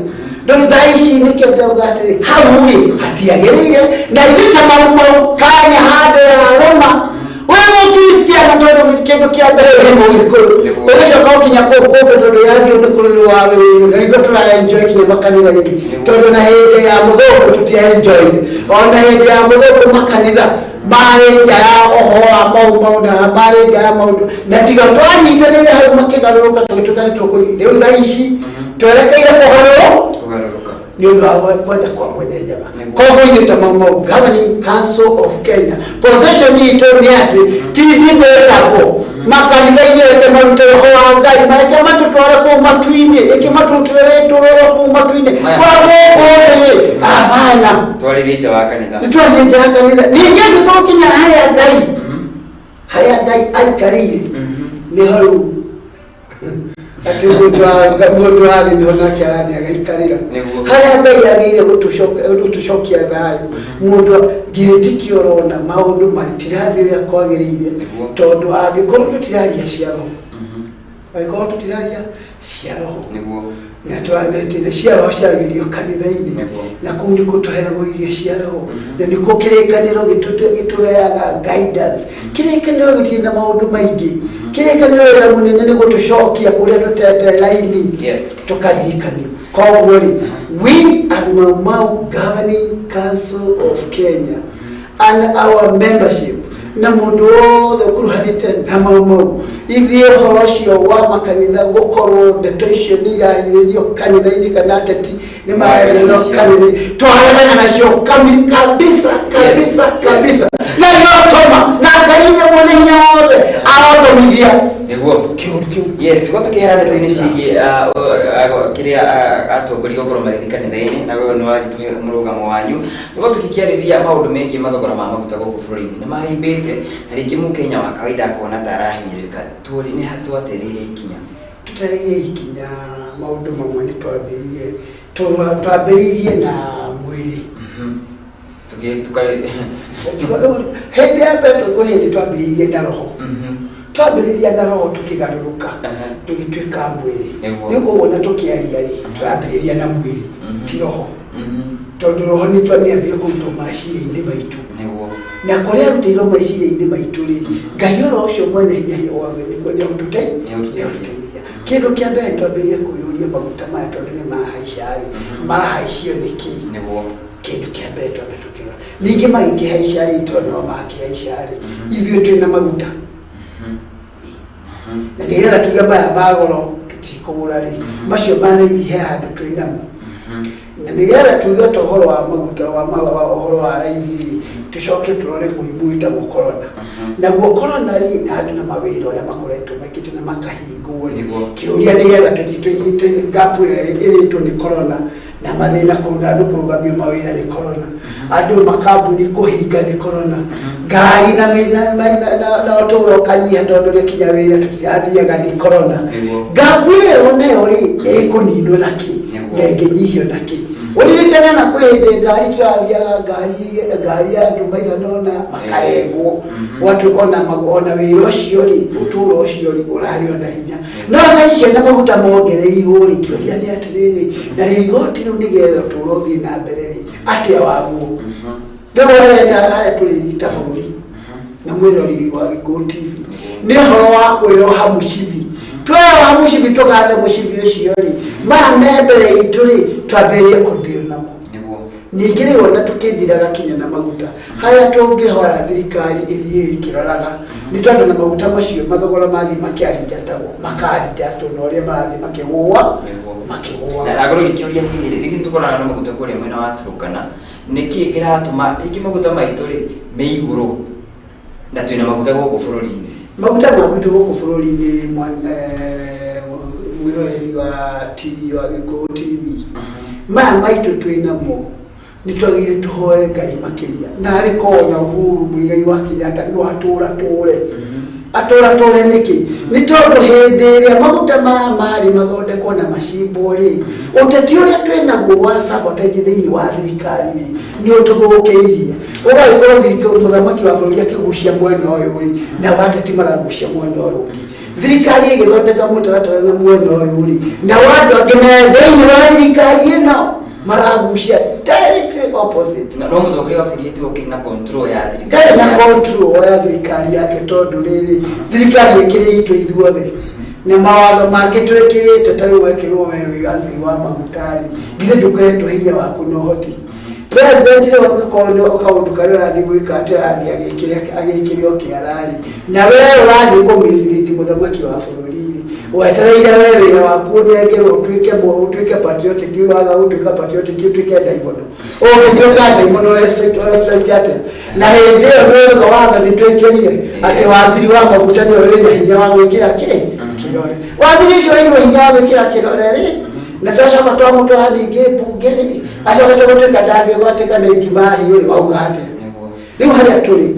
ndũ thaa ici. Nĩkĩo ndauga atĩrĩ, hau rĩ hatiagĩrĩire na ithuĩ ta Mau Mau kanya handũ ya rũma we mũkristiano, tondũ kĩndũ kĩa mbere wĩ mũgĩkũyũ, ũgĩcoka ũkinya kũu kũngĩ, tondũ yathiĩ nĩ kũrĩ rwa wĩru na nĩguo tũra enjoy kinya makanitha-inĩ, tondũ na hĩndĩ ya mũthũngũ tũtia enjoy, ona hĩndĩ ya mũthũngũ makanitha marĩ nja ya ũhoro wa Mau Mau na marĩ nja ya maũndũ, na tiga twanyitanĩire hau makĩgarũrũka tũgĩtuĩka nĩ tũkũ rĩu thaa ici twerekeire kũgarũrwo kũgarũrũka nĩ ũndũ wa kwenda kwa mwene nyaga. Koguo ithuĩ ta Mau Mau Governing Council of Kenya, position itũ nĩ atĩ ti debatable. Makanitha-inĩ reke marute roho wa Ngai, mareke matũtware kũu matu-inĩ, reke matũrutĩre rĩtũrũrũ kũu matu-inĩ. Kwa gũkũ thĩ rĩ, abana. Twarĩrie nja wa kanitha. Nĩtwarie nja ya kanitha. Ningĩ angĩkorwo kinya harĩa Ngai, harĩa Ngai aikarĩire, nĩho rĩu atĩ mũndũ wa thĩ nĩho nake arathiĩ agaikarĩra. Harĩa Ngai agĩrĩire gũtũcokia thayũ, mũndũ githĩ tikĩo ũrona maũndũ matirathiĩ ũrĩa kwagĩrĩire, tondũ angĩkorwo tũtiraria cia roho, angĩkorwo tũtiraria cia roho, na twanetire cia roho ciagĩrio kanitha-inĩ, na kũu nĩkuo tũheagwo irio cia roho, na nĩkuo kĩrĩkanĩro gĩtũheaga guidance. Kĩrĩkanĩro gĩtirĩ na maũndũ maingĩ. Kĩrĩkanĩro wĩra mũnene nĩ gũtũcokia kũrĩa tũtete raini, tũkaririkanio. Koguo rĩ, we as Mau Mau Governing Council of Kenya and our membership na mũndũ wothe ũkuruhanĩte na Mau Mau, ithuĩ ũhoro ũcio wa makanitha gũkorwo ndeto icio nĩ irarĩrĩrio kanitha-inĩ kana ateti nĩ mararĩrĩrio kanitha-inĩ, twaregana nacio kabisa kabisa kabisa. Na irotoma na Ngai nĩ mwene hinya wothe arotomithia. Nĩguo. Yes, tukorwo tũkĩhera ndeto-inĩ ciĩgiĩ kĩrĩa atongoria gũkorwo magĩthiĩ kanitha-inĩ, na wewe nĩ wagĩtũhe mũrũgamo wanyu. Tukorwo tũgĩkĩarĩrĩria maũndũ megiĩ mathogora ma maguta gũkũ bũrũri-inĩ nĩ mahaimbĩte, na rĩngĩ mũkenya wa kawaida akona ta arahinyĩrĩrĩka. Tũrĩ nĩ ha twatereire ikinya? Tũtereire ikinya maũndũ mamwe nĩ twambĩrĩirie, twambĩrĩirie na mwĩrĩ. Hĩndĩ ya mbere kũrĩ hĩndĩ twambĩrĩirie na roho. Twambĩrĩria na roho tũkĩgarũrũka, tũgĩtuĩka mwĩrĩ. Rĩu koguo na tũkĩaria rĩ, tũrambĩrĩria na mwĩrĩ, ti roho. Tondũ roho nĩ twaniambire kũrutwo meciria-inĩ maitũ. Na kũrĩa arutĩirwo meciria-inĩ maitũ rĩ, Ngai oro ũcio mwene hinya wothe nĩguo nĩagũtũteithia. Kĩndũ kĩa mbere nĩtwambĩrĩrie kwĩyũria maguta maya tondũ nĩ mahaica rĩ, mahaicio nĩkĩ? Kĩndũ kĩa mbere twambe tũkĩrora. Ningĩ magĩkĩhaica rĩ, tondũ no makĩhaica rĩ, ithuĩ twĩna maguta. Na nĩgetha tuge maya ma goro tũtikũgũra rĩ, macio ma raithi he handũ twĩ namo. Na nĩgetha tuge ta ũhoro wa maguta, wa ũhoro wa raithi rĩ, tũcoke tũrore mũrimũ wĩtagwo corona. Naguo corona rĩ, na andũ na mawĩra ũrĩa makoretwo maikĩte na makahingwo rĩ, kĩũria nĩgetha tũthiĩ gap ĩyo ĩrĩtwo nĩ corona, na mathĩna kũu, na andũ kũrũgamio mawĩra nĩ corona, andũ makambuni kũhinga nĩ corona, ngari na ũtũũro ũkanyiha tondũ rĩ kinya wĩra tũtirathiaga nĩ corona. Gap ĩyo nayo rĩ, ĩkũninwo na kĩ? Na ĩngĩnyihio na kĩ? Ũririkane na kwĩ hĩndĩ ngari tũrathiaga ngari ya andũ maigana ũna makarengwo, gwatuĩka ona wĩra ũcio rĩ, ũtũũro ũcio rĩ, ũrarĩ ona hinya. No thaa icio na maguta mongereirwo rĩ, kĩũria nĩ atĩrĩrĩ, na rĩ igoti rĩu nĩgetha ũtũũro ũthiĩ na mbere rĩ, atĩa waguo? Rĩu harĩa harĩa tũrĩ ta bũrũri na mwĩroreri wa Gĩkũyũ TV nĩ ũhoro wa kwĩyoha mũcibi. Tweyoha mũcibi tũgathe mũcibi ũcio rĩ, maya me mbere itũ rĩ, twambĩrĩrie kũdeal namo. Ningĩ rĩu ona tũkĩndiraga kinya na maguta, harĩa tũngĩhoya thirikari ĩthiĩ ĩkĩroraga, nĩ tondũ na maguta macio mathogora mathiĩ makĩadjustagwo, maka-adjustwo na ũrĩa marathiĩ makĩgũa, makĩgũaga. Na ngorwo ngĩkĩũria hihi rĩ, rĩngĩ nĩtũkoraga na maguta kũrĩa mwena wa Turkana, nĩkĩ kĩratũma rĩngĩ maguta maitũ rĩ me igũrũ na twĩna maguta gũkũ bũrũri-inĩ? Maguta ma gwitũ gũkũ bũrũri-inĩ, mwĩroreri wa TV wa Gĩkũyũ TV, maya maitũ twĩnamo nĩ twagĩrĩire tũhoe Ngai makĩria, na arĩ korwo na Uhuru Muigai wa Kenyatta no atũra tũre. Atũra tũre nĩkĩ? Nĩ tondũ hĩndĩ ĩrĩa maguta maya marĩ mathondekwo na macimbwo rĩ, ũteti ũrĩa twĩnaguo wa sabotage thĩinĩ wa thirikari rĩ, nĩ ũtũthũkĩirie. Ũgagĩkorwo thirikari, mũthamaki wa bũrũri akĩgucia mwena ũyũ rĩ, nao ateti maragucia mwena ũyũ ũngĩ. Thirikari ĩgĩthondeka mũtaratara na mwena ũyũ rĩ, nao andũ angĩ me thĩinĩ wa thirikari ĩno maragucia directly opposite. Na no mũtongoria wa bũrũri etigo ũkĩrĩ na control ya thirikari. Ndarĩ na control ya thirikari yake, tondũ rĩrĩ thirikari ĩkĩrĩ itũ ithuothe, na mawatho mangĩ twĩkĩrĩte ta rĩu wekĩrwo we wĩ waziri wa maguta rĩ, githĩ ndũkoretwo hinya waku na ũhoti? President rĩu angĩkorwo nĩ kaũndũ karĩa ũrathiĩ gwĩka atĩ arathiĩ agĩkĩre o kĩara rĩ, na we ũrathiĩ kũmislead mũthamaki wa bũrũri rĩ, Wetereire we wĩra waku ũnengerwo ũtuĩke ũtuĩke patriotic, waga gũtuĩka patriotic ũtuĩke ndaimono. Ũngĩtuĩka ndaimono respect atĩa? Na hĩndĩ ĩyo nĩwĩruga watho nĩ twĩkĩrire atĩ waziri wa maguta nĩwe wĩna hinya wa gwĩkĩra kĩ kĩrore. Waziri ũcio wĩna hinya wa gwĩkĩra kĩrore rĩ, na twacoka twamũtwara ningĩ mbunge rĩ, acokete gũtuĩka ndangĩgwatĩka nĩ ngima hiũ rĩ, wauga atĩa? Rĩu harĩa tũrĩ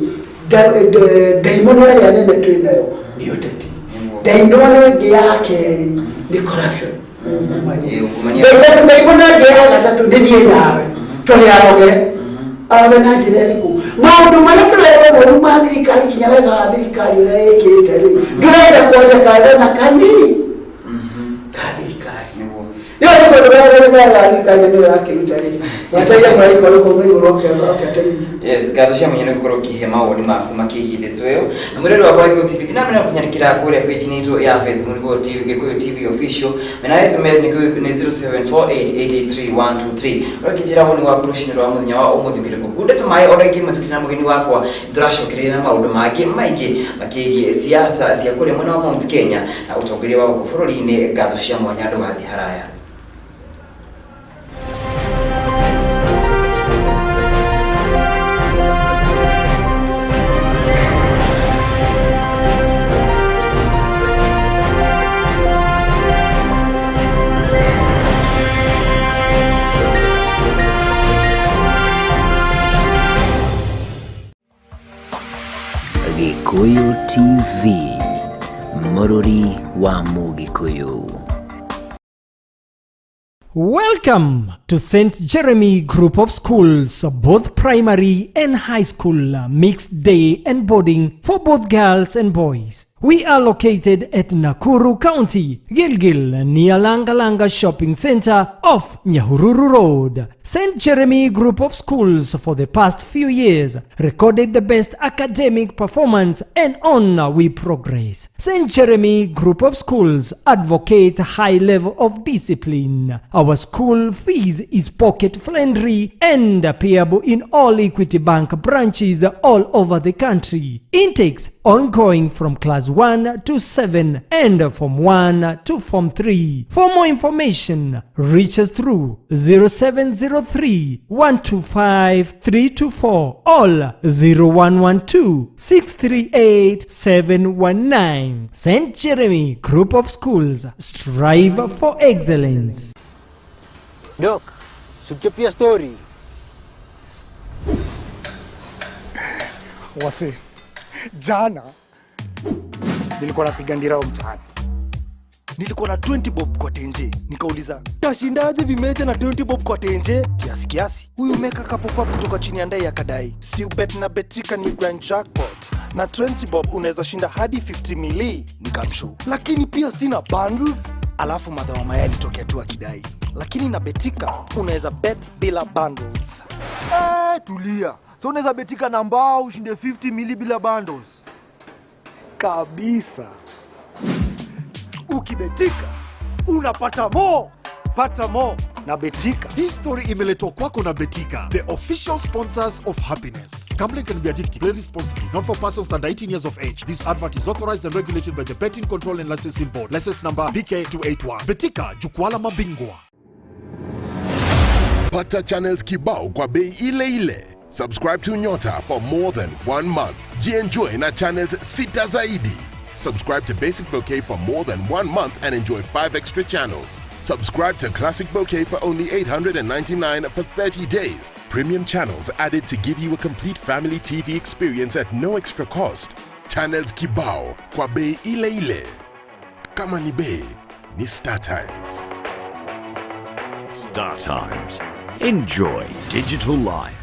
ndaimono ĩrĩa nene twĩ nayo nĩ ũteti. Ndaimono ĩngĩ ya kerĩ nĩ corruption, ungumania. Ndaimono ĩngĩ ya gatatũ nĩ niĩ nawe tũrĩ aroge. Aroge na njĩra ĩrĩkũ? Maũndũ marĩa tũrerwo moru ma thirikari kinya wega wa thirikari ũrĩa ĩkĩte rĩ, ndũrenda kwaria kaega na kani ka thirikari. Rĩu nĩ mũndũ ũrĩa wega thirikari nĩyo ĩrakĩruta rĩ, wetereire mũraika ũrĩkũ uma igũrũ oke oke ateithie? Yes, ngatho cia mwanya nĩ gũkorwo ũkĩhe mawoni maku makĩgiĩ ndeto ĩyo. Na mwĩrori wakwa Gĩkũyũ TV, thina mbere na kũnyanikĩra kũrĩa page-inĩ itũ ya Facebook nĩguo Gĩkũyũ TV Official. Mena SMS nĩ 0748883123. Ũrĩa woni waku rũcinĩ rwa mũthenya wa ũmũthĩ ũkĩrĩ kũ. Ndeto maĩ o rĩngĩ matukĩrĩ na mũgeni wakwa, tũracokereria na maũndũ mangĩ maingĩ makĩgiĩ siasa cia kũrĩa mwena wa Mount Kenya na ũtongoria wa gũkũ bũrũri-inĩ. Ngatho cia mwanya, ndũgathiĩ haraya. Gĩkũyũ TV, mũrũri wa Mũgĩkũyũ. Welcome to St. Jeremy Group of Schools, both primary and high school, mixed day and boarding for both girls and boys. We are located at Nakuru County, Gilgil, near Langalanga Shopping Center off Nyahururu Road. St. Jeremy Group of Schools for the past few years recorded the best academic performance, and on we progress. St. Jeremy Group of Schools advocates high level of discipline. Our school fees is pocket friendly and payable in all Equity Bank branches all over the country. Intakes ongoing from class 1 to 7 and from 1 to Form 3. For more information, reach us through 0703 125 324 or 0112 638 719. St. Jeremy Group of Schools, strive for excellence. Doc, suchapia story. Wase, jana nilikuwa napiga ndirao mtaani. Nilikuwa na 20 bob kwa tenje. Nikauliza, tashindaje vimeja na 20 bob kwa tenje? Kiasi kiasi. Huyu meka kapopa kutoka chini ya ndai akadai, si ubet na Betika ni grand jackpot. Na 20 bob unaweza shinda hadi 50 mili. Nikamshow. Lakini pia sina bundles. Alafu madha wa mayai alitokea tu akidai, lakini na Betika unaweza bet bila bundles. Tulia. So unaweza betika na mbao ushinde 50 mili bila bundles. Kabisa. Ukibetika unapata mo. Pata mo na Betika. Hii story imeletwa kwako na Betika, the official sponsors of happiness. Gambling can be addictive. Play responsibly. Not for persons under 18 years of age. This advert is authorized and regulated by the Betting Control and Licensing Board. License number BK281. Betika, jukwaa la mabingwa. Pata channels kibao kwa bei ile ile. Subscribe to Nyota for more than 1 month. Jienjoy na channels sita zaidi. Subscribe to Basic Bouquet for more than 1 month and enjoy 5 extra channels. Subscribe to Classic Bouquet for only 899 for 30 days. Premium channels added to give you a complete family TV experience at no extra cost. Channels kibao kwa bei ile ile. Kama ni bei, ni Star Times. Star Times. Enjoy digital life.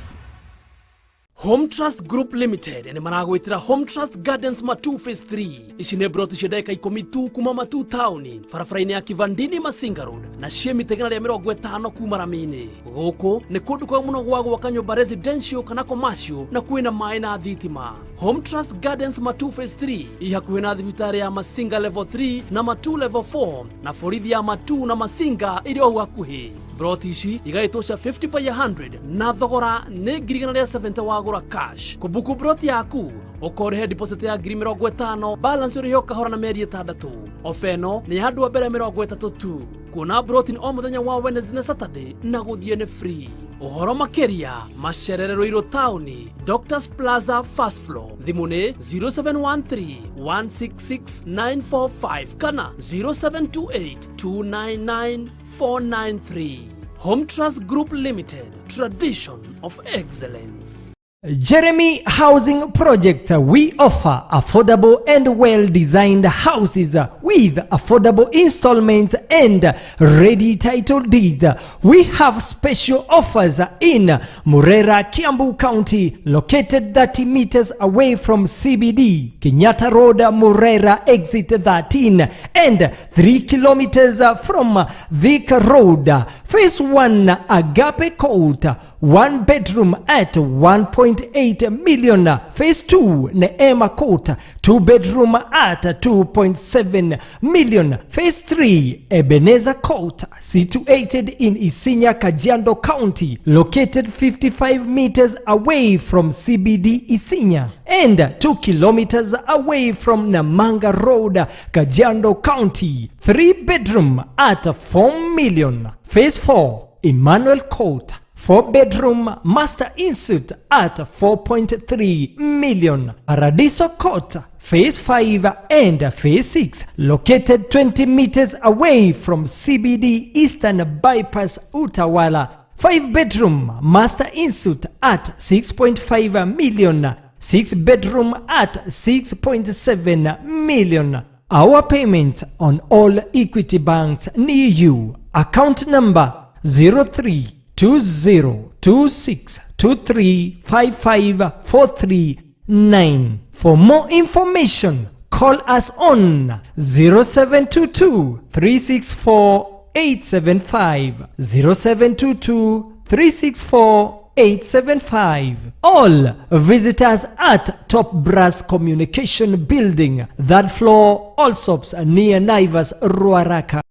Home Trust Group Limited nĩ maragwĩtĩra Home Trust Gardens Matu Phase 3. Ici nĩ broti cia ndagĩka 10 tu kuma Matu Town, barabara-inĩ ya Kivandini Masinga Road, na ciĩ mita 150 kuma rami-inĩ. Gũkũ nĩ kũndũ kwega mũno gwa gwaka nyũmba residential kana commercial, na kwĩna maĩ na thitima. Home Trust Gardens Matu Phase 3 ĩ hakuhĩ na thibitarĩ ya Masinga Level 3 na Matu Level 4 na borithi ya Matu na Masinga ĩrĩ o hakuhĩ. Broti ici igaĩtwo cia 50 by 100 na thogora nĩ 170,000 wagũra cash. Kũbuku broti yaku ũkorĩhe deposit ya 50,000, balance ũrĩhe o kahora na mĩeri 6. Ofa ĩno nĩ ya andũ a mbere 30 tu. Kuona broti nĩ o mũthenya wa Wednesday na Saturday na gũthiĩ nĩ free. Ũhoro makĩria macerere Ruiru taũni, Doctors Plaza first floor. Thimũ nĩ 0713 166 945 kana 0728 299 493. Home Trust Group Limited, tradition of excellence. Jeremy Housing Project. We offer affordable and well-designed houses with affordable installments and ready title deeds. We have special offers in Murera, Kiambu County, located 30 meters away from CBD, Kenyatta Road, Murera, exit 13, and 3 kilometers from Thika Road. Phase 1, Agape Court, 1 bedroom at 1.8 million. Phase 2, Neema Court, 2 bedroom at 2.7 million. Phase 3, Ebenezer Court, situated in Isinya, Kajiado County, located 55 meters away from CBD Isinya and 2 kilometers away from Namanga Road, Kajiado County, 3 bedroom at 4 million. Phase 4, Emmanuel Court, 4 bedroom master ensuite at 4.3 million. Paradiso Court, Phase 5 and Phase 6, located 20 meters away from CBD Eastern Bypass Utawala, 5 bedroom master ensuite at 6.5 million, 6 bedroom at 6.7 million. Our payment on all Equity banks near you. Account number 032026235543. For more information, call us on 0722 364 875, 0722 364 875. All visitors at Top Brass Communication Building, third floor, Allsops, near Naivas, Ruaraka.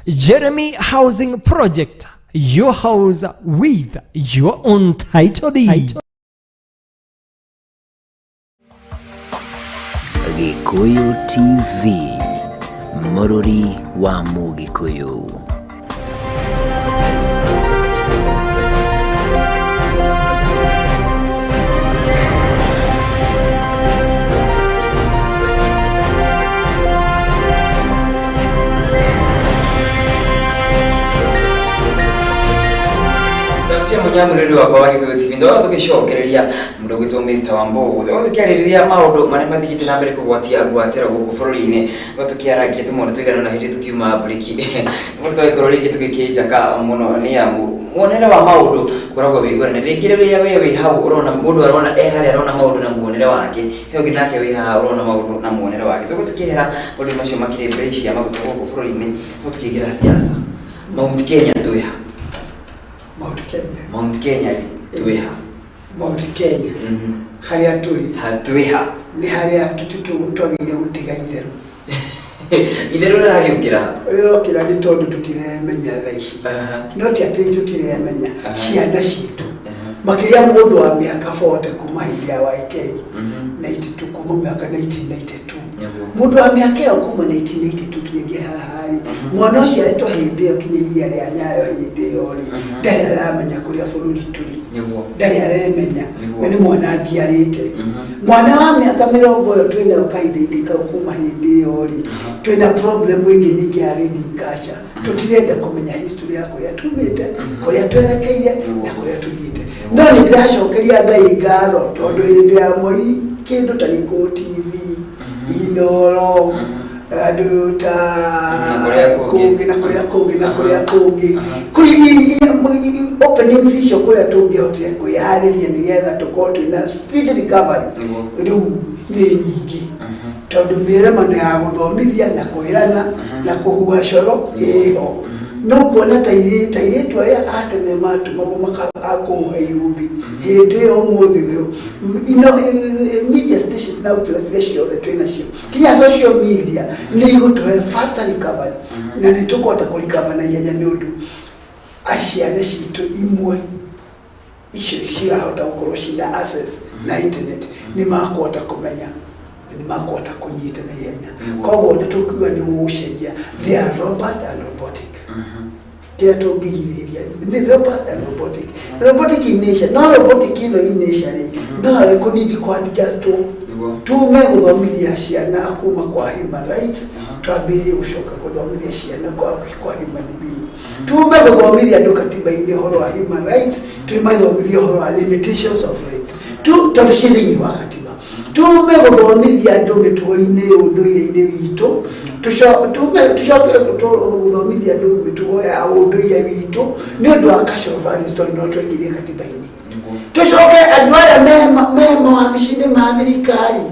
Jeremy Housing Project, your house with your own title deed. Gikuyu TV, Mũrũri wa Mũgĩkũyũ. Cia munyamuriri wakwa wa Gikuyu TV, ndona tugicokereria mundu gwitwo Mr Wambugu, tukiarĩrĩria maũndũ marĩa matigĩte na mbere kũgwatia ngwatĩro gũkũ bũrũri-inĩ. Ngo tukiarangia tũmaũndũ tũigana na hĩndĩ tukiuma briki mũndũ twagĩkorwo rĩngĩ tũgĩkĩnjaka mũno, nĩ amu muonere wa maũndũ ũkoragwo wĩ ngũrani. Rĩngĩ rĩrĩa we wĩ hau ũrona mũndũ arona e harĩa arona maũndũ na muonere wake, he ũngĩ nake wĩ haha ũrona maũndũ na muonere wake. Tũgũ tũkĩehera maũndũ macio makĩrĩ mbei cia maguta gũkũ bũrũri-inĩ, tũgũ tũkĩingĩra siasa. Mount Kenya twĩ ha? Mount Kenya. Mount Kenya rĩ twĩ ha? Mount Kenya harĩa tũrĩ. Ha twĩ ha? Nĩ harĩa twagĩrĩire gũtiga itherũ. Itherũ rĩragĩũkĩra. Rĩrokĩra nĩ tondũ tũtiremenya thaa ici. No ti atĩ tũtiremenya, ciana citũ makĩria mũndũ wa mĩaka 40 kuma hĩndĩ ya YK 92, kuma mĩaka 1992, mũndũ wa mĩaka ĩyo kuma 1992 kinyagia haha rĩ, mwana ũcio aretwo hĩndĩ ĩyo kinya iria rĩa Nyayo hĩndĩ ĩyo rĩ, ndarĩ aramenya kũrĩa bũrũri tũrĩ, ndarĩ aremenya, na nĩ mwana njiarĩte. Mwana wa mĩaka 20 ĩyo twĩnayo kahinda-inĩ kau kuma hĩndĩ ĩyo rĩ, twĩna problem ĩngĩ ningĩ ya reading culture. Tũtirenda kũmenya history ya kũrĩa tumĩte, kũrĩa twerekeire na kũrĩa tũthiĩte. No nĩ ndĩracokeria Ngai ngatho tondũ hĩndĩ ya Moi kĩndũ ta Gĩkũyũ TV, Inoro, andũ ta kũngĩ na kũrĩa kũngĩ na kũrĩa kũngĩ, kũrĩ openings icio kũrĩa tũngĩhotire kwĩharĩria nĩgetha tũkorwo twĩna speed recovery rĩu nĩ nyingĩ, tondũ mĩremano ya gũthomithia na kwĩrana na kũhuha coro ĩho. No kuona ta airĩtu arĩa a tene matũmagwo akũhuha irumbi hĩndĩ ĩyo, ũmũthĩ ũyũ ino media stations na outlets iria ciothe twĩ nacio, kinya social media, nĩ igũtũhe faster recovery, na nĩ tũkũhota kũrecover na ihenya, nĩ ũndũ ciana citũ imwe icio cirahota gũkorwo cina access na internet nĩ makũhota kũmenya, nĩ makũhota kũnyita na ihenya. Koguo nĩ tũkiuga nĩ gũgũcenjia, they are robust and robotic. Kĩrĩa tũngĩgirĩrĩria nĩ robust and robotic, robotic in nature. No robotic ĩno in nature rĩ, no ĩkũnidi kwadjustwo. Tume gũthomithia ciana kuma kwa human rights, twambĩrĩrie gũcoka gũthomithia ciana kwa human being. Tume gũthomithia andũ katiba-inĩ ũhoro wa human rights, tũmathomithie ũhoro wa limitations of rights tu, tondũ ciĩ thĩinĩ wa katiba. Tume gũthomithia andũ mĩtugo-inĩ, ũndũire-inĩ witũ. Tume tũcoke gũthomithia andũ mĩtugo ya ũndũire witũ nĩ ũndũ wa cultural values, tondũ no twekire katiba-inĩ. Tũcoke andũ arĩa me mawabici-inĩ ma thirikari,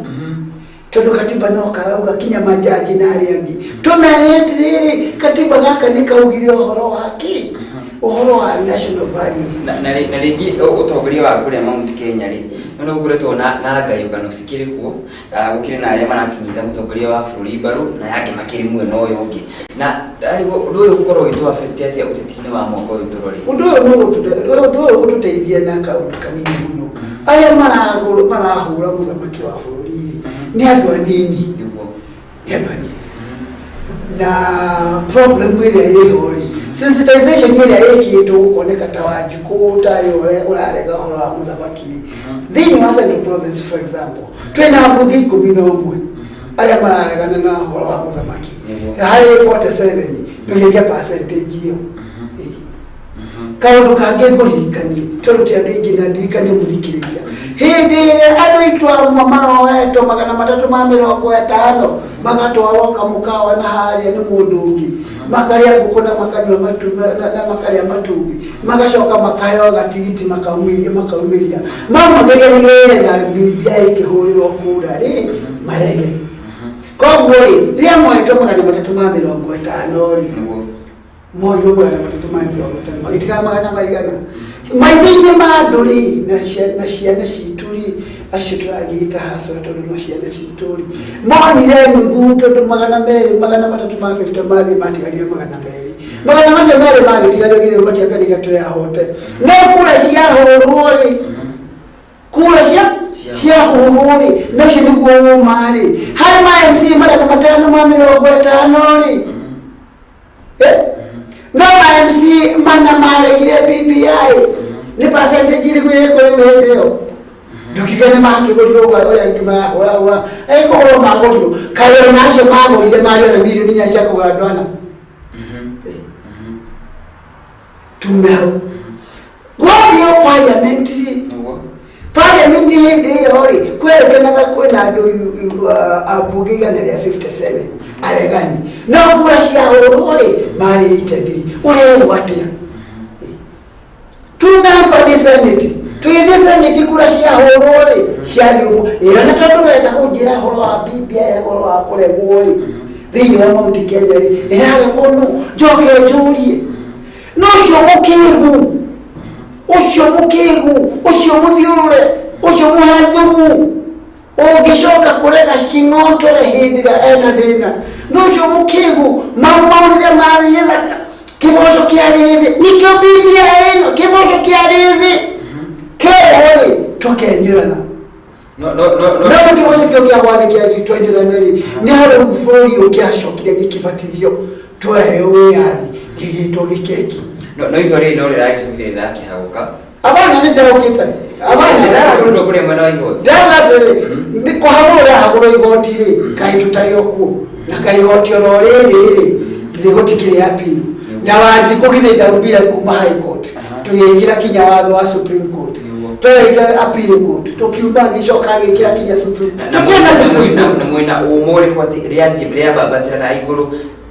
tondũ katiba no karauga, kinya majaji na arĩa angĩ, tũmere atĩrĩrĩ, katiba gaka nĩ kaugire ũhoro wa kĩ, ũhoro wa national values. Na rĩngĩ ũtongoria wa kũrĩa Mount Kenya rĩ, nĩ gũkoretwo na ngayũkano cikĩrĩ kuo. Gũkĩrĩ na arĩa marakĩnyita mũtongoria wa bũrũri mbaru na yake makĩrĩ mwena ũyũ ũngĩ, na arĩguo ũndũ ũyũ gũkorwo ũgĩtũ affect atĩa ũteti-inĩ wa mwaka ũyũ tũrorĩ? Ũndũ ũyũ ũgũtũteithia na kaũndũ kanini mũno. Arĩa marahũra mũthamaki wa bũrũri rĩ, nĩ andũ anini. Nĩ andũ anini, na problem ĩrĩa ĩho rĩ, sensitization ĩrĩa ĩkĩtwo gũkoneka ta Wanjikũ tarĩ ũrĩa ũrarega ũhoro wa mũthamaki rĩ, thĩinĩ wa Central Province, for example, twĩna ambunge 11 arĩa mararegana na ũhoro wa mũthamaki harĩ 47. Ndũgĩke percentage ĩyo. Kaũndũ kangĩ ngũririkanie, tondũ ti andũ aingĩ, na ndirikanie mũthikĩrĩria, hĩndĩ ĩrĩa andũ aitũ amwe maroetwo 350 magatwarwo kamũkawa na harĩa nĩ mũndũ ũngĩ, makarĩa ngũkũ na makanyua matumbĩ na makarĩa matumbĩ, magacoka makaheo gatigiti, makaumĩria mamageria nĩgetha BBI ĩkĩhũrĩrwo kura rĩ, marege. Koguo rĩ, rĩrĩa moetwo 350 rĩ, moirwo 350, magĩtiga magana maigana maitho-inĩ ma andũ rĩ, na ciana citũ rĩ, acio tũragĩta haca, tondũ no ciana citũ rĩ, monire nuthu, tondũ 200, 350 mathiĩ, matigarire 200. Magana macio merĩ magĩtigario githĩ matiakanire tũyahote? No kura ciahũrwo rĩ, kura ciahũrwo rĩ, na ũcio nĩguo ũma rĩ, harĩ ma MC 550 rĩ. No ma MC mana maregire BBI, nĩ percentage ĩrĩkũ ĩrĩkũ rĩu hĩndĩ ĩyo? Ndũkiuge nĩ makĩgũrirwo ũguo ũrĩa angĩ marahũrahũra, ĩkũgũrwo magũrirwo, kaĩ ona acio magũrire marĩ ona mirioni 4 cia kũgũra andũ ana? Tume hau kwambio parliament rĩ, parliament hĩndĩ ĩyo rĩ, kwerekanaga kwĩna andũ ambunge 157 aregani, no kura ciahũrwo rĩ, marĩ 83. Ũrerwo atĩa? Tume twathiĩ Senate, tũgĩthiĩ Senate, kura ciahũrwo rĩ, ciarĩ ũguo ĩyo. Na tondũ wenda kũnjĩra ũhoro wa BBI, ũhoro wa kũregwo rĩ, thĩinĩ wa Mount Kenya rĩ, ĩraregwo nũ? Njoke njũrie, no ũcio mũkĩgu, ũcio mũkĩgu, ũcio mũthiũrũre, ũcio mũhe thumu, ũngĩcoka kũrega cing'otore hĩndĩ ĩrĩa ena thĩna, no ũcio mũkĩgu mau mau rĩrĩa marĩ gĩthaka, kĩboco kĩarĩ thĩ, nĩkĩo BBI ĩno, kĩboco kĩarĩ thĩ kĩerwo rĩ, tũkenyũrana. No no no no No kĩboco kĩo kĩa gwathĩ kĩa twenyũrana rĩ, nĩ harĩ bũrũri ũyũ kĩacokire gĩkĩbatithio, twaheo wĩyathi, gĩgĩtwo gĩkeki. No itua rĩrĩ no rĩragĩcokire rĩrakĩhagũka. Abana nĩ njahũkĩte, abana. Rĩrahagũrĩrwo kũrĩa mwena wa igoti. Ndauga atĩrĩ, nĩ kũhagũrwo rĩahagũrwo igoti rĩ, kaĩ tũtarĩ o kuo, na kaĩ igoti oro rĩrĩ rĩ, githĩ gũtikĩrĩ appeal? Na Wanjikũ githĩ ndaumire kuma High Court, tũgĩkĩra kinya watho wa Supreme Court, twekĩra appeal court, tũkiuma, agĩcoka agĩkĩra kinya Supreme, tũtirĩ na Supreme Court. Na mwena ũma ũrĩkũ atĩ rĩathiĩ rĩabambatĩra na igũrũ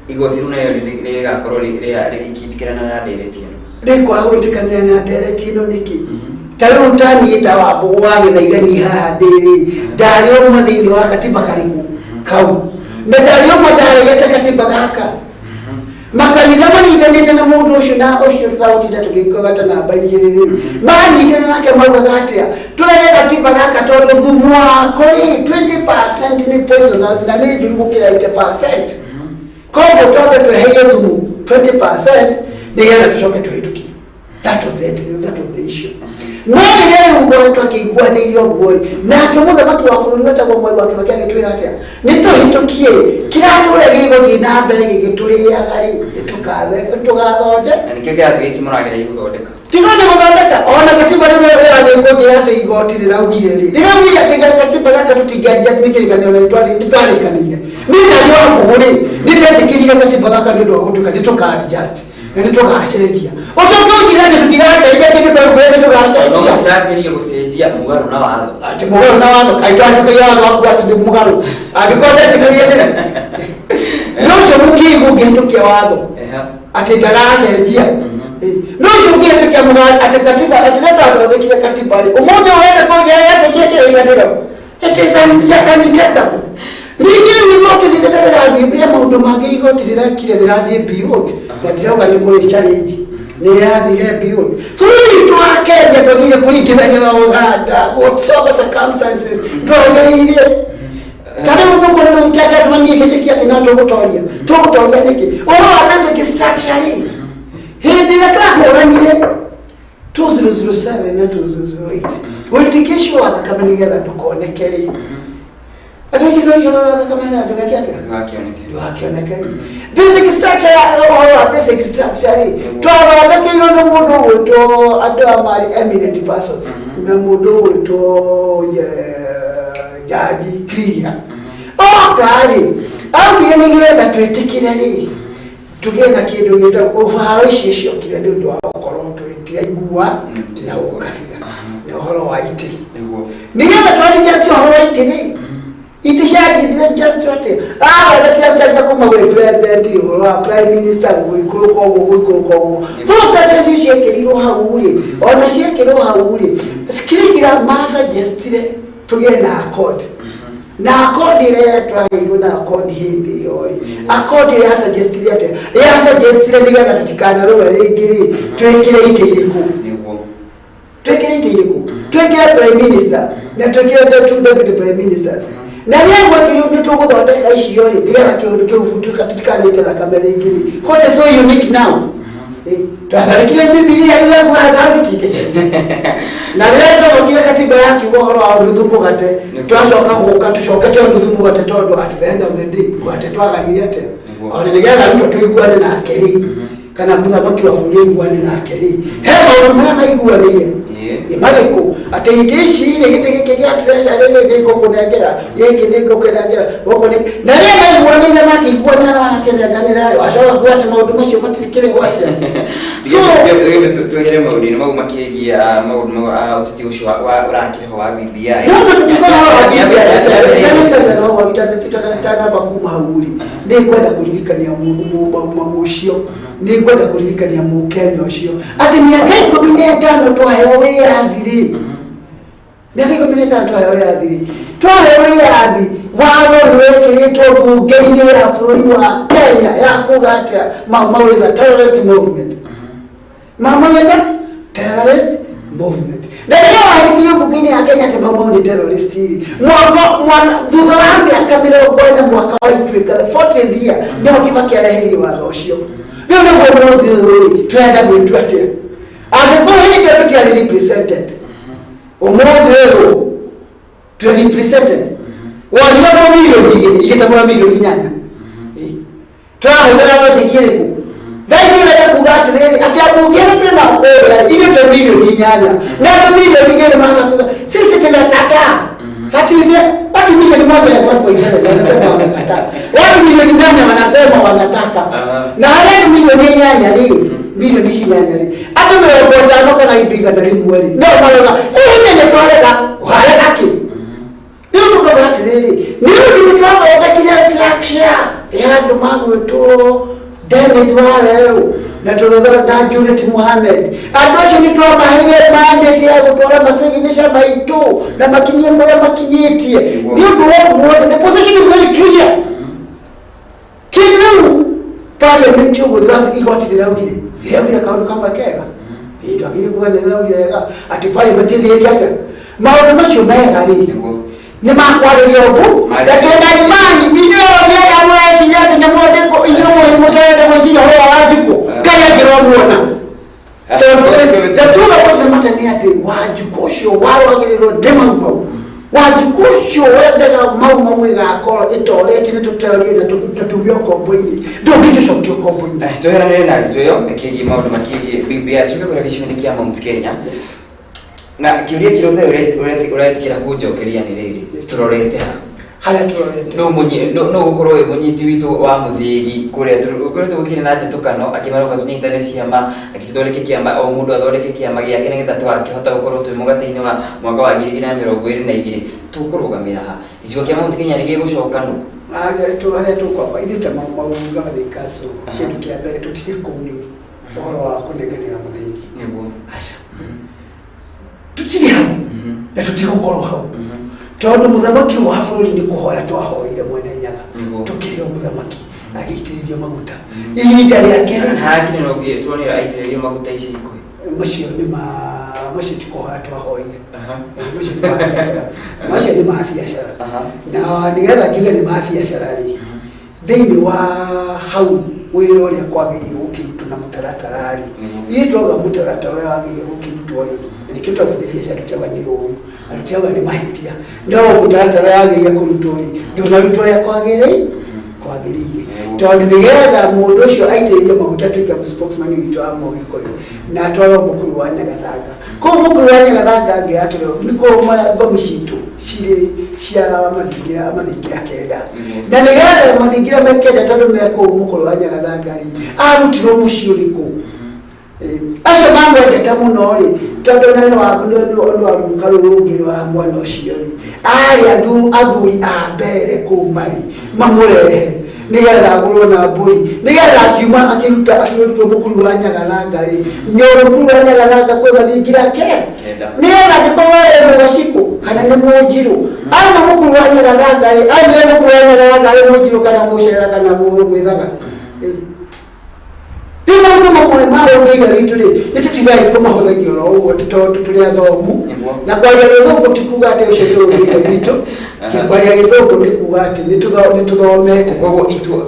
igoti rĩu nayo rĩgakorwo rĩgĩkĩtĩkĩrana na ndereti ĩno? Rĩkwaga gwĩtĩkania na ndereti ĩno nĩkĩ? Ta rĩu taniĩ ta Wambũgũ wa Gĩthaiga haha ndĩrĩ, ndarĩ ũmwe thĩinĩ wa katiba karĩkũ kau, na ndarĩ ũmwe ndaregete katiba gaka. Makanitha manyitanĩte na mũndũ ũcio na ũcio tũragũtinda tũgĩkogata namba igĩrĩ rĩ manyitana nake maugaga atĩa tũrege gatiba gaka tondũ thumu wako rĩ 20% nĩ poisonous na nĩ njũru gũkĩra 80%. Koguo twambe tweherie thumu 20% nĩgetha tũcoke tũhĩtũkie. That was the issue. No rĩrĩa rĩu ngoretwo akĩiguanĩire ũguo rĩ nake mũthamaki wa bũrũri wetagwo Mwai wa Kibaki agĩtwĩra atĩa nĩ tũhĩtũkie kĩratũrĩa gĩgũthiĩ na mbere gĩgĩtũrĩaga rĩ nĩtũgathonde na nĩkĩo kĩratũ gĩkĩ mũrageria gũthondeka tiga nĩ gũthondeka ona gatiba rĩu ũrathiĩ kũnjĩra atĩ igoti rĩraugire rĩ rĩraugire atĩ gatiba gaka tũtingĩadjust nĩ kĩrĩkanĩro na nĩtwarĩkanĩire niĩ ndari wa kũũ rĩ nĩndetĩkĩrire gatiba gaka nĩ ũndũ wa gũtuĩka nĩtũka-adjust na nĩtũgacenjia ũcoke ũnjĩre atĩ tũtigacenjia kĩndũ twakwĩra nĩtũgacenjia no mũtirageria gũcenjia mũgarũ na watho atĩ mũgarũ na watho kaĩ twahĩtũkagia watho waku atĩ nĩ mũgarũ angĩkorwo ndetĩkĩrie nĩ ũcio mũkĩigũ ũngĩhĩtũkia watho atĩ ndaracenjia no ũcio ũngĩhĩtũkia mũgarũ atĩ katiba atĩ nĩ twathondekire katiba rĩ ũmũthĩ ũrenda kũgĩa yatũkie kĩrĩkanĩro it is uncontestable. Ningĩ rĩu igoti rĩrĩa rĩrathiĩ ya maũndũ mangĩ igoti rĩrekire rĩrathiĩ beyond na ndirauga nĩ kũrĩ challenge nĩ rĩrathire beyond. Bũrũri witũ wa Kenya ndwagĩrĩire kũringithania na Uganda whatsoever circumstances ndwagĩrĩire ta rĩu nũkuona rĩu kĩanga andũ maniĩhĩtĩkia atĩ no tũgũtoria tũgũtoria nĩkĩ ũhoro wa basic structure rĩ hĩndĩ ĩrĩa twahũranire 2007 na 2008 ũitĩkĩcio wa thakame nĩgetha ndũkoneke rĩ basic structure ũhoro wa basic structure rĩ twathondekeirwo nĩ mũndũ ũgwĩtwo andũ a marĩ eminent persons na mũndũ ũgwĩtwo Jaji Kriga oka rĩ augire nĩgetha twĩtĩkĩre rĩ tũgĩe na kĩndũ gĩtagwo ũhoro icio ciokire nĩ ũndũ wa gũkorwo tũtiraigua na ũkabira na ũhoro wa itĩ nĩgetha twarĩnjasti ũhoro wa itĩ rĩ itĩ ciathire just atĩ athondekire structure kuma gwĩ president ũhoro wa prime minister gũikũrũka ũguo gũikũrũka ũguo those structures icio ciekĩrirwo hau rĩ ona ciekĩrwo hau rĩ Kriegler masuggestire tũgĩe na accord na accord ĩrĩa twaheirwo na accord hĩndĩ ĩyo rĩ accord ĩrĩa yasuggestire atĩa yasuggestire nĩgetha tũtikanarũe rĩngĩ rĩ twĩkĩre itĩ irĩkũ twĩkĩre itĩ irĩkũ twĩkĩre prime minister na twĩkĩre two deputy prime ministers na rĩrĩa gwekĩrirwo nĩ tũgũthondeka icio rĩ nĩgetha kĩũndũ kĩu tũtikanaite thakame rĩngĩ rĩ what is so unique now twathondekire Bibilia rĩrĩa tũtingĩcenjia na rĩrĩa twacokire katiba yakiuga ũhoro wa nuthu mũgate twacoka gũka tũcokete nuthu mũgate tondũ at the end of the day mũgate twagaire atĩa ona nĩgetha Ruto tũiguane nake rĩ kana mũthamaki wa bũrũri aiguane nake rĩ he maũndũ marĩa maiguanĩire marĩkũ atĩ itĩ ici rĩ gĩtĩ gĩkĩ gĩa treasury rĩ nĩngũkũnengera gĩkĩ nĩngũkũnengera gũkũ nĩ na rĩrĩa maiguanĩire makĩiguanĩra na makĩnenganĩra rĩ wacoka kuga atĩ maũndũ macio matikĩrĩ ho atĩa so twehere maũndũ-inĩ mau makĩgiĩ maũndũ mau ũteti ũcio ũrakĩrĩ ho wa BBI no kuma hau rĩ nĩngwenda kũririkania ũcio nĩngwenda kũririkania mũkenya ũcio atĩ mĩaka 15 twaheo wĩyathi rĩ mĩaka 15 twaheo wĩyathi rĩ twaheo wĩyathi watho nĩwekĩrĩtwo mbunge-inĩ ya bũrũri wa Kenya ya kuga atĩa Mau Mau is a terrorist movement. Mau Mau is a terrorist movement. Na rĩrĩa wandĩkire mbunge-inĩ ya Kenya atĩ Mau Mau nĩ terrorist rĩ thutha wa mĩaka 40 mwaka wa ituĩka the 40th year nĩho Kibaki areheire watho ũcio. Rĩu nĩguo mũthĩ ũyũ rĩ tũrenda gwĩtua atĩa angĩkorwo hĩndĩ ĩyo tũtiarĩ represented ũmũthĩ ũyũ twĩ represented wonire mo milioni 2 igĩtamũra milioni 8 tũrahũthĩra wandĩki ĩrĩkũ thaa ici ũrenda kuga atĩrĩrĩ atĩ ambunge arĩa twĩ nao kũrĩa ithuĩ twĩ milioni 8 na andũ milioni 2 marenda kuga sisi tumekataa hatize watu milioni 1.7 wanasema wamekataa watu milioni 8 wanasema wanataka na harĩa milioni 8 rĩ milioni 8 rĩ andũ 50 kana indo 100 rĩ no marauga ĩĩ nĩ twarega warega kĩ rĩu tũkauga atĩrĩrĩ nĩ ũndũ nĩ twathondekire structure ya andũ magwĩtwo Dennis Waweru na tũgĩthora na Junet Mohamed andũ acio nĩ twamaheire mandate ya gũtwara masignature maitũ na makinyie kũrĩa makinyĩtie nĩ ũndũ wa ũguo the position is very clear kĩndũ rĩu Parliament ũguo igoti rĩraugire rĩraugire kaũndũ kamwe kega twagĩrĩire kuga nĩ rĩraugire wega atĩ parliament ĩthiĩte atĩa maũndũ macio mega rĩ nĩ makwarĩria ũguo na twĩna imani ithuĩ othe arĩa mũreciria atĩ nĩ mwandĩko inyuĩ mũtarenda gwĩciria ũhoro wa Wanjikũ Ngai angĩromuona. The truth about the matter nĩ atĩ Wanjikũ ũcio warũagĩrĩrwo nĩ Mau Mau Wanjikũ ũcio wendaga Mau Mau ĩgakorwo ĩtoretie na tũtorie na tume ũkombo-inĩ ndũngĩtũcokia ũkombo-inĩ. Tweheranĩre na arutwo ĩyo ĩkĩgiĩ maũndũ makĩgiĩ BBI tucoke kũrĩa gĩcigo-inĩ kĩa Mount Kenya na kĩũria kĩrĩa ũtarĩ ũretĩkĩra kũnjokeria nĩ rĩrĩ tũrorete ha harĩa tũrorete no gũkorwo wĩ mũnyiti witũ wa mũthĩgi kũrĩa tũkoretwo gũkĩrĩ na njĩtũkano angĩ marauga tũnyitane ciama angĩ tũthondeke kĩama o mũndũ athondeke kĩama gĩake nĩgetha tũgakĩhota gũkorwo twĩ mũgatĩ-inĩ wa mwaka wa 2022 tũkũrũgamĩra ha gĩcigo kĩa Mount Kenya nĩ gĩgũcoka nũ harĩa tũkwamba ithuĩ ta Mau Mau Governing Council kĩndũ kĩa mbere tũtirĩ kũu rĩu ũhoro wa kũnenganĩra mũthĩgi nĩguo aca tũtirĩ hau na tũtigũkorwo hau tondũ mũthamaki wa bũrũri nĩ kũhoya twahoire Mwene Nyaga tũkĩheo mũthamaki agĩitĩrĩrio maguta ihinda rĩake rĩ hakinya no ngĩtuonera aitĩrĩrio maguta ica ikuhĩ macio nĩ ma macio ti kũhoya twahoire macio nĩ ma biacara macio nĩ ma biacara na nĩgetha njuge nĩ ma biacara rĩ thĩinĩ wa hau wĩra ũrĩa kwagĩrĩire gũkĩrutwo na mũtaratara rĩ ithuĩ twauga mũtaratara ũrĩa wagĩrĩire gũkĩrutwo rĩ nĩkĩo twauga nĩ biacara tũtiauga nĩ ũru na tũtiauga nĩ mahĩtia no mũtaratara ũrĩa wagĩrĩire kũrutwo rĩ ndũnarutwo ũrĩa kwagĩrĩire tondũ nĩgetha mũndũ ũcio aitĩrĩrio maguta atuĩke spokesman witũ wa Mũgĩkũyũ na atwarwo mũkuru wa Nyagathanga kũu mũkuru wa Nyagathanga angĩatũrwo nĩkuo ngomi citũ cirĩ cia mathingira kenda na nĩgetha mathingira me kenda tondũ me kũu mũkuru wa Nyagathanga rĩ arutirwo mũciĩ ũrĩkũ acio mamwendete mũno rĩ tondũ na nĩ wa ruka rũngĩ rwa mwena ũcio rĩ arĩ athuri a mbere kũu marĩ mamũrehe nĩgetha agũrwo na mbũri nĩgetha akiuma akĩrutwo mũkuru wa Nyagathanga rĩ nyũrũ mũkuru wa Nyagathanga kwĩ mathingira kenda nĩgetha angĩkorwo ĩ mũgacikũ kana nĩ mũnjirũ auma mũkuru wa Nyagathanga rĩ aumire mũkuru wa Nyagathanga arĩ mũnjirũ kana mũcera kana mwĩthaga rĩu maũndũ mamwe ma ũndũire witũ rĩ nĩ tũtigai kũmahũthagia oro ũguo tondũ tũrĩ athomu na kwaria gĩthũngũ ti kuga atĩ ũcio nĩ ũndũire witũ kwaria gĩthũngũ nĩ kuga atĩ nĩ tũthomete koguo itua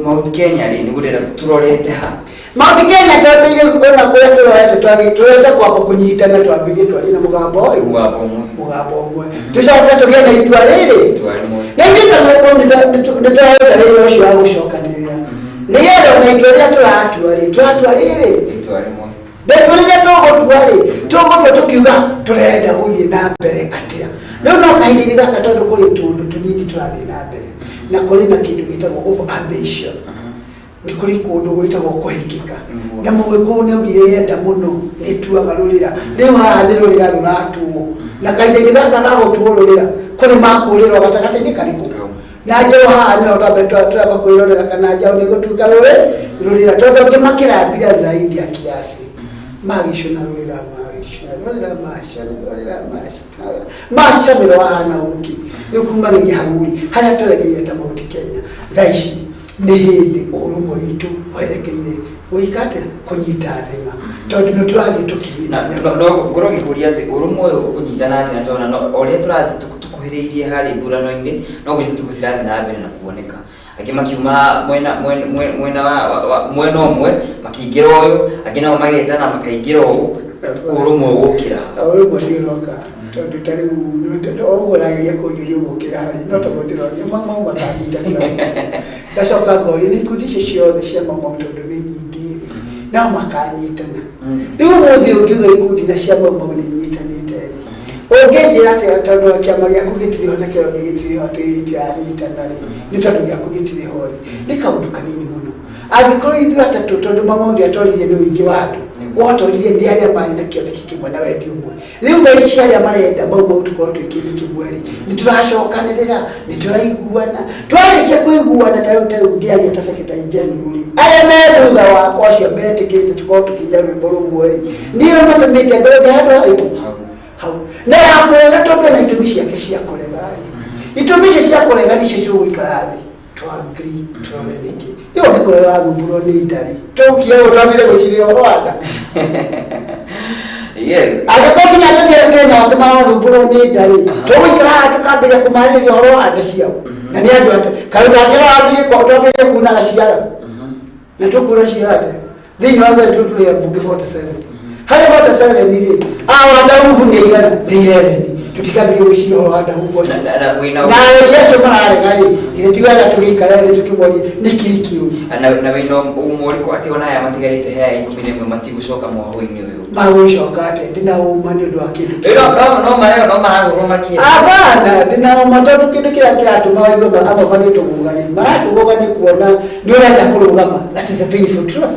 Mount Kenya rĩ nĩguo ndĩrenda tũrorete ha Mount Kenya twambĩrĩrie ona kũrĩa tũrorete tũrorete kwamba kũnyitana twambĩrĩrie twarie na mũgambo ũyũ mũgambo ũmwe tũcoke tũgĩe na itua rĩrĩ na ithuĩ ta Mau nĩ tũraruta wĩra ũcio wa gũcokanĩrĩra nĩgetha ona itua rĩrĩa tũratua rĩ tũratua rĩrĩ ndĩtua rĩrĩa tũgũtua rĩ tũgũtua tũkiuga tũrenda gũthiĩ na mbere atĩa rĩu no kahinda-inĩ gaka tondũ kũrĩ tũndũ tũnini tũrathiĩ na mbere na kũrĩ na kĩndũ gĩtagwo over ambition nĩ kũrĩ kũndũ gwĩtagwo kũhingĩka na mũgĩkũyũ nĩ augire yenda mũno nĩ ĩtuaga rũrĩra rĩu haha nĩ rũrĩra rũratuo na kahinda-inĩ gaka ga gũtuo rũrĩra kũrĩ makũrĩrwo gatagatĩ-inĩ karĩkũ na njaũ haha nĩho twamba kwĩrorera kana njaũ nĩ ĩgũtuĩka rũrĩra tondũ angĩ makĩrambira zaidi ya kiasi magĩcũna rũrĩra magĩcũna rũrĩra macũna rũrĩra macũna macanĩro wahana ũkĩ rĩu kumanagia hau rĩ harĩa twerekeire ta Mount Kenya thaa ici nĩ hĩndĩ ũrũmwe witũ werekeire gwĩka atĩa kũnyita thĩma tondũ nĩ tũrathiĩ tũkĩmenya no ngorwo ngĩkũria atĩ ũrũmwe ũyũ ũkũnyitana atĩa na tondũ ũrĩa tũrathiĩ tũkuhĩrĩirie harĩ ithurano-inĩ no gũcituko cirathiĩ na mbere na kuoneka angĩ makiuma mwena wa mwena ũmwe makĩingĩra ũyũ angĩ nao magetana makaingĩra ũũ ũrũmwe ũgũkĩra ũrũmwe nĩ ũroka tondũ ta rĩu ũguo ũrageria kũnjũria ũgũkĩra harĩ no tondũ ndĩroria Mau Mau makanyitanĩra ngacoka ngorio nĩ ikundi icio ciothe cia Mau Mau tondũ nĩ nyingĩ rĩ nao makanyitana rĩu ũmũthĩ ũngiuga ikundi na cia Mau Mau nĩ inyitanĩte rĩ ũngĩnjĩra atĩa tondũ kĩama gĩaku gĩtirĩ ho na kĩo gĩtirĩ ho atĩ gĩtiranyitana rĩ nĩ tondũ gĩaku gĩtirĩ ho rĩ nĩ kaũndũ kanini mũno angĩkorwo ithuĩ atatũ tondũ Mau Mau ndĩatoririe nĩ ũingĩ wa andũ watoririe nĩ arĩa marĩ na kĩoneki kĩmwe na wendi ũmwe rĩu thaa ici arĩa marenda Mau Mau tũkorwo twĩ kĩndũ kĩmwe rĩ nĩ tũracokanĩrĩra nĩ tũraiguana twarĩkia kũiguana ta rĩu ngĩaria ta secretary general rĩ arĩa me thutha wakwa acio metĩkĩrĩte tũkorwo tũkĩina rwĩmbo rũmwe rĩ niĩ matũmĩte ngorwo ndĩ handũ harĩkũ hau na ya kũrega tondũ ena itũmi ciake cia kũrega rĩ itũmi icio cia kũrega nĩcio cigũikara thĩ tũ agree tũrore nĩkĩ Rĩu ũngĩkorwo ũrathumbũrwo nĩ nda rĩ, tũkire ũtambire gwĩciria ũhoro wa nda. Yes. Angĩkorwo nginya ateti a Kenya angĩ marathumbũrwo nĩ nda rĩ, tũgũikara haha tũkambĩrĩria kũmarĩrĩria ũhoro wa nda ciao. Na nĩ andũ atĩ kaĩ ũtangĩrora wambĩrĩrie kuunaga ciara. Na tũkuna ciara atĩa? Thĩinĩ wa Central tũrĩ ambunge 47. Harĩ 47 rĩ, awa Ndauhu nĩ igana, nĩ 11. Tũtikambĩrĩria gwĩciria ũhoro wa Ndauhu. Na wĩna Na aregi acio mararega rĩ, githĩ ti wega tũgĩikare thĩ tũkĩmorie nĩkĩĩ kĩũru? Na wĩna ũma ũrĩkũ atĩ ona aya matigarĩte he aya 11 matigũcoka mwahũ-inĩ ũyũ? Magũcoka atĩa? Ndĩna ũma nĩ ũndũ wa kĩndũ Rĩu no mareo no maragũrwo makĩendia. Abana, ndĩna ũma tondũ kĩndũ kĩrĩa kĩratũma waigua amwe magĩtũgũga rĩ, maratũgũga nĩ kuona nĩ ũrenda kũrũgama. That is the painful truth.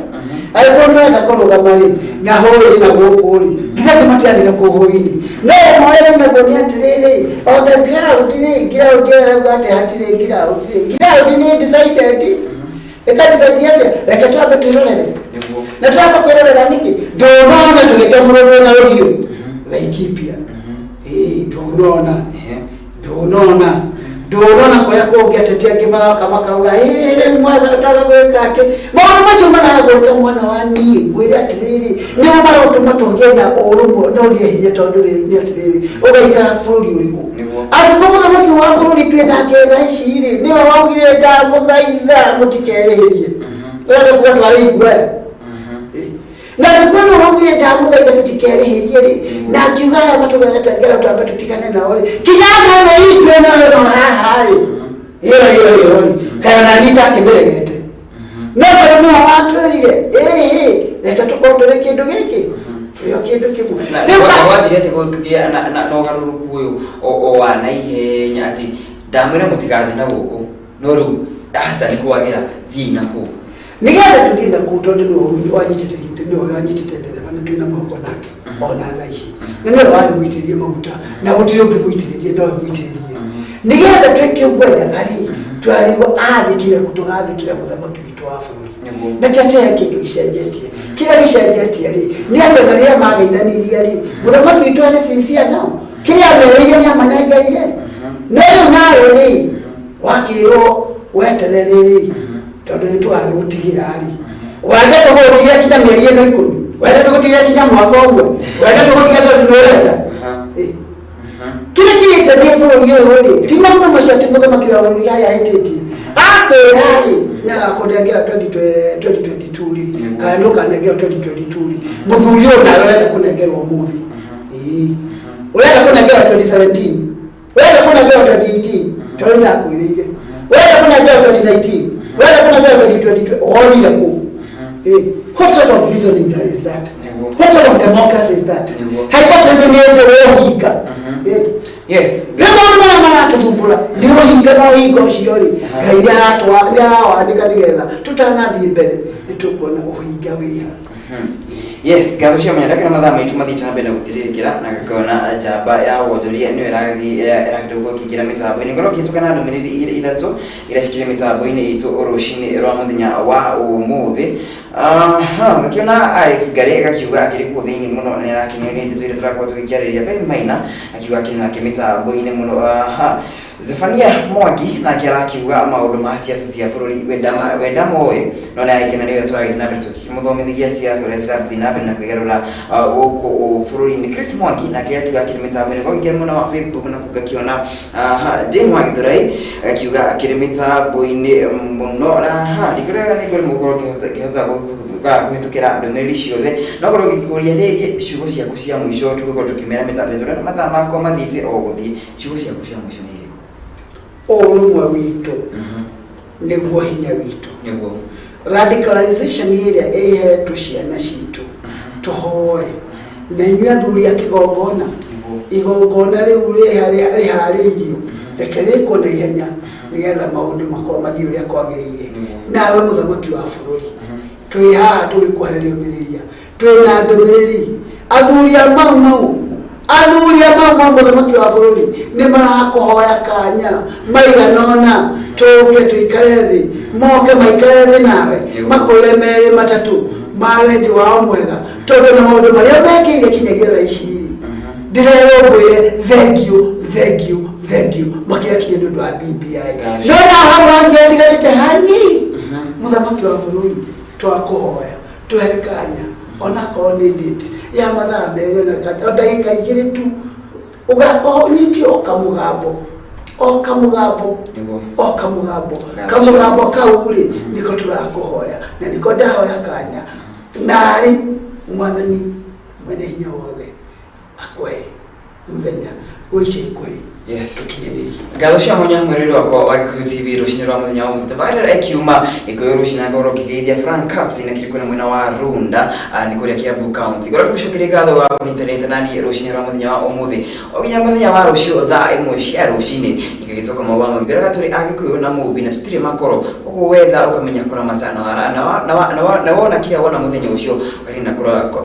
Angĩkorwo nĩ ũrenda kũrũgama rĩ, na hũĩ na gũkũ rĩ, nginya angĩ matirathiĩ na kũu hũĩ-inĩ. No ũma ũrĩa wĩnaguo nĩ atĩrĩrĩ, on the ground rĩ, ground ĩyo ĩrauga atĩ hatirĩ ground rĩ, ground nĩ decided. Ĩka decide atĩa? Reke twambe twĩrorere. Na twamba kwĩrorera nĩkĩ? Ndũnona tũgĩtemũrũrwo na rũhiũ. Laikipia. Ĩĩ, ndũnona. Ndũnona kũrĩa kũngĩ ateti angĩ maroka makauga, ĩĩ rĩu mwana ũtaga gwĩka atĩ. Maũndũ macio maragwĩta mwana wa niĩ, ngwĩre atĩrĩrĩ, nĩmo marotũma tũgĩe na ũrũmwe na ũgĩe hinya tondũ rĩ, nĩ atĩrĩrĩ, ũgaikara bũrũri ũrĩkũ? Angĩkorwo mũthamaki wa bũrũri twĩ nake thaa ici rĩ, nĩwe waugire ndamũthaitha mũtikerĩhĩrie. Ũrenda kuga twarĩ aya. Na angĩkorwo nĩwe waugire ndamũthaitha tũtikerĩhĩrie rĩ, na akiuga aya matũgerete ngero twambe tũtigane nao rĩ, kinya ng'ano itũ ĩno ĩno haha rĩ, ĩyo ĩyo ĩyo rĩ, kana nani itakĩmĩregete. No tondũ nĩwe watwĩrire, ĩhĩ, reke tũkorwo tũrĩ kĩndũ gĩkĩ, tũrĩ o kĩndũ kĩmwe. Na Rĩu gwathire atĩ gũkĩgĩa na ũgarũrũku ũyũ o wa naihenya atĩ ndamwĩra mũtigathiĩ na gũkũ, no rĩu aca nĩ kwagĩra, thiĩi na kũu. Nĩgetha tũthiĩ na kũu tondũ nĩwe wanyitĩte gĩtĩ, nĩwe wanyitĩte ndereba na twĩna mwĩhoko nake ona thaa ici. Na nĩwe warĩ mũitĩrĩrie maguta na gũtirĩ ũngĩ mũitĩrĩrie nowe mũitĩrĩrie. Nĩgetha twĩke ũguo endaga rĩ, twarĩrwo athĩkĩre kũ tũgathĩkĩra mũthamaki witũ wa bũrũri. Na ti atĩ he kĩndũ gĩcenjetie. Kĩrĩa gĩcenjetie rĩ, nĩ atĩ ona rĩrĩa mageithanirie rĩ, mũthamaki witũ arĩ sincere nao. Kĩrĩa amerĩire nĩ amanengeire. No rĩu nawe rĩ, wakĩrwo weterere rĩ, tondũ nĩ tũgagĩgũtigĩra rĩ. Wenda tũgũtigĩra kinya mĩeri ĩno 10, wenda tũgũtigĩra kinya mwaka ũmwe, wenda tũgũtigĩra tondũ nĩ ũrenda. Kĩrĩa kĩrĩte thĩ bũrũri ũyũ rĩ, ti maũndũ macio atĩ mũthamaki wa bũrũri harĩa ahĩtĩtie. Akwĩra rĩ, nĩ agakũnengera 2022 rĩ, kana nĩ ũkanengera 2022 rĩ, mũthuri ũyũ nawe ũrenda kũnengerwo ũmũthĩ. Ĩĩ. Ũrenda kũnengerwo 2017, ũrenda kũnengerwo 2018, tondũ nĩ akwĩrĩire. Ũrenda kũnengerwo 2019, ũrenda kũnengerwo 2022, wonire kũ? What sort of reasoning that is that? What sort of democracy is that? Hypocrisy nĩ ũndũ wa ũhinga. Yes. Rĩu maũndũ marĩa maratũthumbũra nĩ ũhinga na ũhinga ũcio rĩ, Ngai nĩ arawandĩka nĩgetha tũtanathiĩ mbere nĩ tũkuona ũhinga wĩha. Yes, ngatho cia mwanya ndakĩona mathaa maitũ mathiĩte na mbere na gũthirĩrĩkĩra na ngakĩona njamba ya wonjoria nĩyo ĩrathiĩ ĩrakĩenda gũkorwo ĩkĩingĩra mĩtambo-inĩ. Ngorwo ngĩhĩtũka na ndũmĩrĩri igĩrĩ ithatũ iria cikĩrĩ mĩtambo-inĩ itũ rũcinĩ rwa mũthenya wa ũmũthĩ. Aha, ngakĩona Alex Ngari agakiuga akĩrĩ kuo thĩinĩ mũno na nĩarakenio nĩ ndeto iria tũrakorwo tũgĩkĩarĩrĩria. Ben Maina akiuga akĩrĩ nake mĩtambo-inĩ mũno. Aha, Zephania Mwangi nake arakiuga maũndũ ma siasa cia bũrũri wenda moĩ no nĩ agĩkena nĩ ũrĩa tũragĩthiĩ na mbere tũkĩmũthomithagia siasa ũrĩa cirathiĩ na mbere na kwĩgarũra gũkũ bũrũri-inĩ. Chris Mwangi nake akiuga akĩrĩ mĩtambo-inĩ. Kwa mwena wa Facebook na ngakĩona aha, Jane Wagithurai akiuga akĩrĩ mĩtambo-inĩ mũno. Na aha, ndikĩrega nĩ ngorwo mũgũkorwo ngĩhota kũhĩtũkĩra ndũmĩrĩri ciothe, no ngorwo ngĩkũria rĩngĩ ciugo ciaku cia mũico tũgĩkorwo tũkĩmera mĩtambo ĩno tondũ mathaa makwa mathiĩte o gũthiĩ. Ciugo ciaku cia mũico nĩ irĩkũ? Ũrũmwe witũ nĩguo hinya witũ. Nĩguo. Radicalization ĩrĩa ĩhetwo ciana citũ tũhoe na inyuĩ athuri a kĩgongona, igongona rĩu rĩharĩirio reke rĩkwo na ihenya nĩgetha maũndũ makorwo mathiĩ ũrĩa kwagĩrĩire. Nawe mũthamaki wa bũrũri, twĩ haha tũgĩkũhe rĩũmĩrĩria, twĩ na ndũmĩrĩri. Athuri a Mau Mau, athuri a Mau Mau mũthamaki wa bũrũri nĩ marakũhoya kanya maigana ũna tũke tũikare thĩ, moke maikare thĩ nawe makwĩre merĩ matatũ ma wendi wao mwega, tondũ na maũndũ marĩa mekĩire kinyagia thaa ici rĩ, ndĩrerwo ngwĩre thank you thank you thank you makĩria kinya nĩ ũndũ wa BBI. No na hau hangĩ hatigarĩte hanini. Mũthamaki wa bũrũri, twakũhoya tũhe kanya onakorwo nĩ date ya mathaa 2 ona o ndagĩka 2 tu, ũnyitio o kamũgambo, o kamũgambo, o kamũgambo, kamũgambo kau rĩ, nĩko tũrakũhoya na nĩko ndahoya kanya narĩ Mwathani mwene hinya wothe akũhe mũthenya wa ica ikuhĩ. Yes. Tũkinyanĩrie. Ngatho cia mwanya mwĩrĩri wakwa wa Gĩkũyũ TV rũcinĩ rwa mũthenya wa ũmũthĩ. Tabarĩra ĩkiuma Gĩkũyũ rũcinĩ na ngorwo ngĩgeithia Frank Caps na kĩrĩ kũrĩa mwena wa Runda, nĩ kũrĩa Kiambu County. Ngorwo ngĩmũcokeria ngatho wa kũnyitanĩte nani rũcinĩ rwa mũthenya wa ũmũthĩ. O nginya mũthenya wa rũciũ thaa 1 cia rũcinĩ ningĩgĩtwo Kamau wa Mũingĩ. Ngwĩraga tũrĩ Agĩkũyũ na Mũmbi na tũtirĩ makoro, koguo wetha ũkamenya kũramata na wona kĩrĩa wona mũthenya ũcio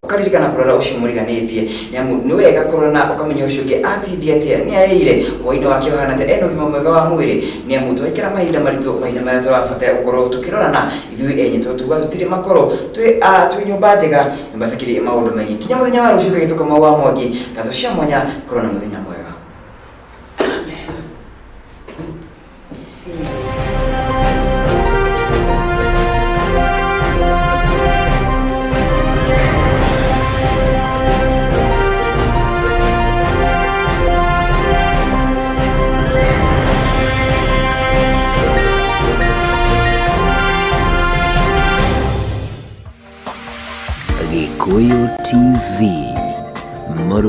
ũkaririkana kũrora ũcio mũriganĩtie, nĩ amu nĩ wega kũrora na ũkamenya ũcio ũngĩ atindia atĩa, nĩ arĩire hwainĩ wake ũhana atĩa, ena ũgima mwega wa mwĩrĩ, nĩ amu twaikara mahinda maritũ, mahinda marĩa tũrabatara gũkorwo tũkĩrorana ithuĩ enye, tondũ tuga tũtirĩ makoro, twĩ nyũmba njega, nyũmba ĩtakĩrĩ maũndũ maingĩ. Kinya mũthenya wa rũciũ ngagĩtwo Kamau wa Mwangi. Ngatho cia mwanya, korwo na mũthenya mwega. Gĩkũyũ TV, mũrũri.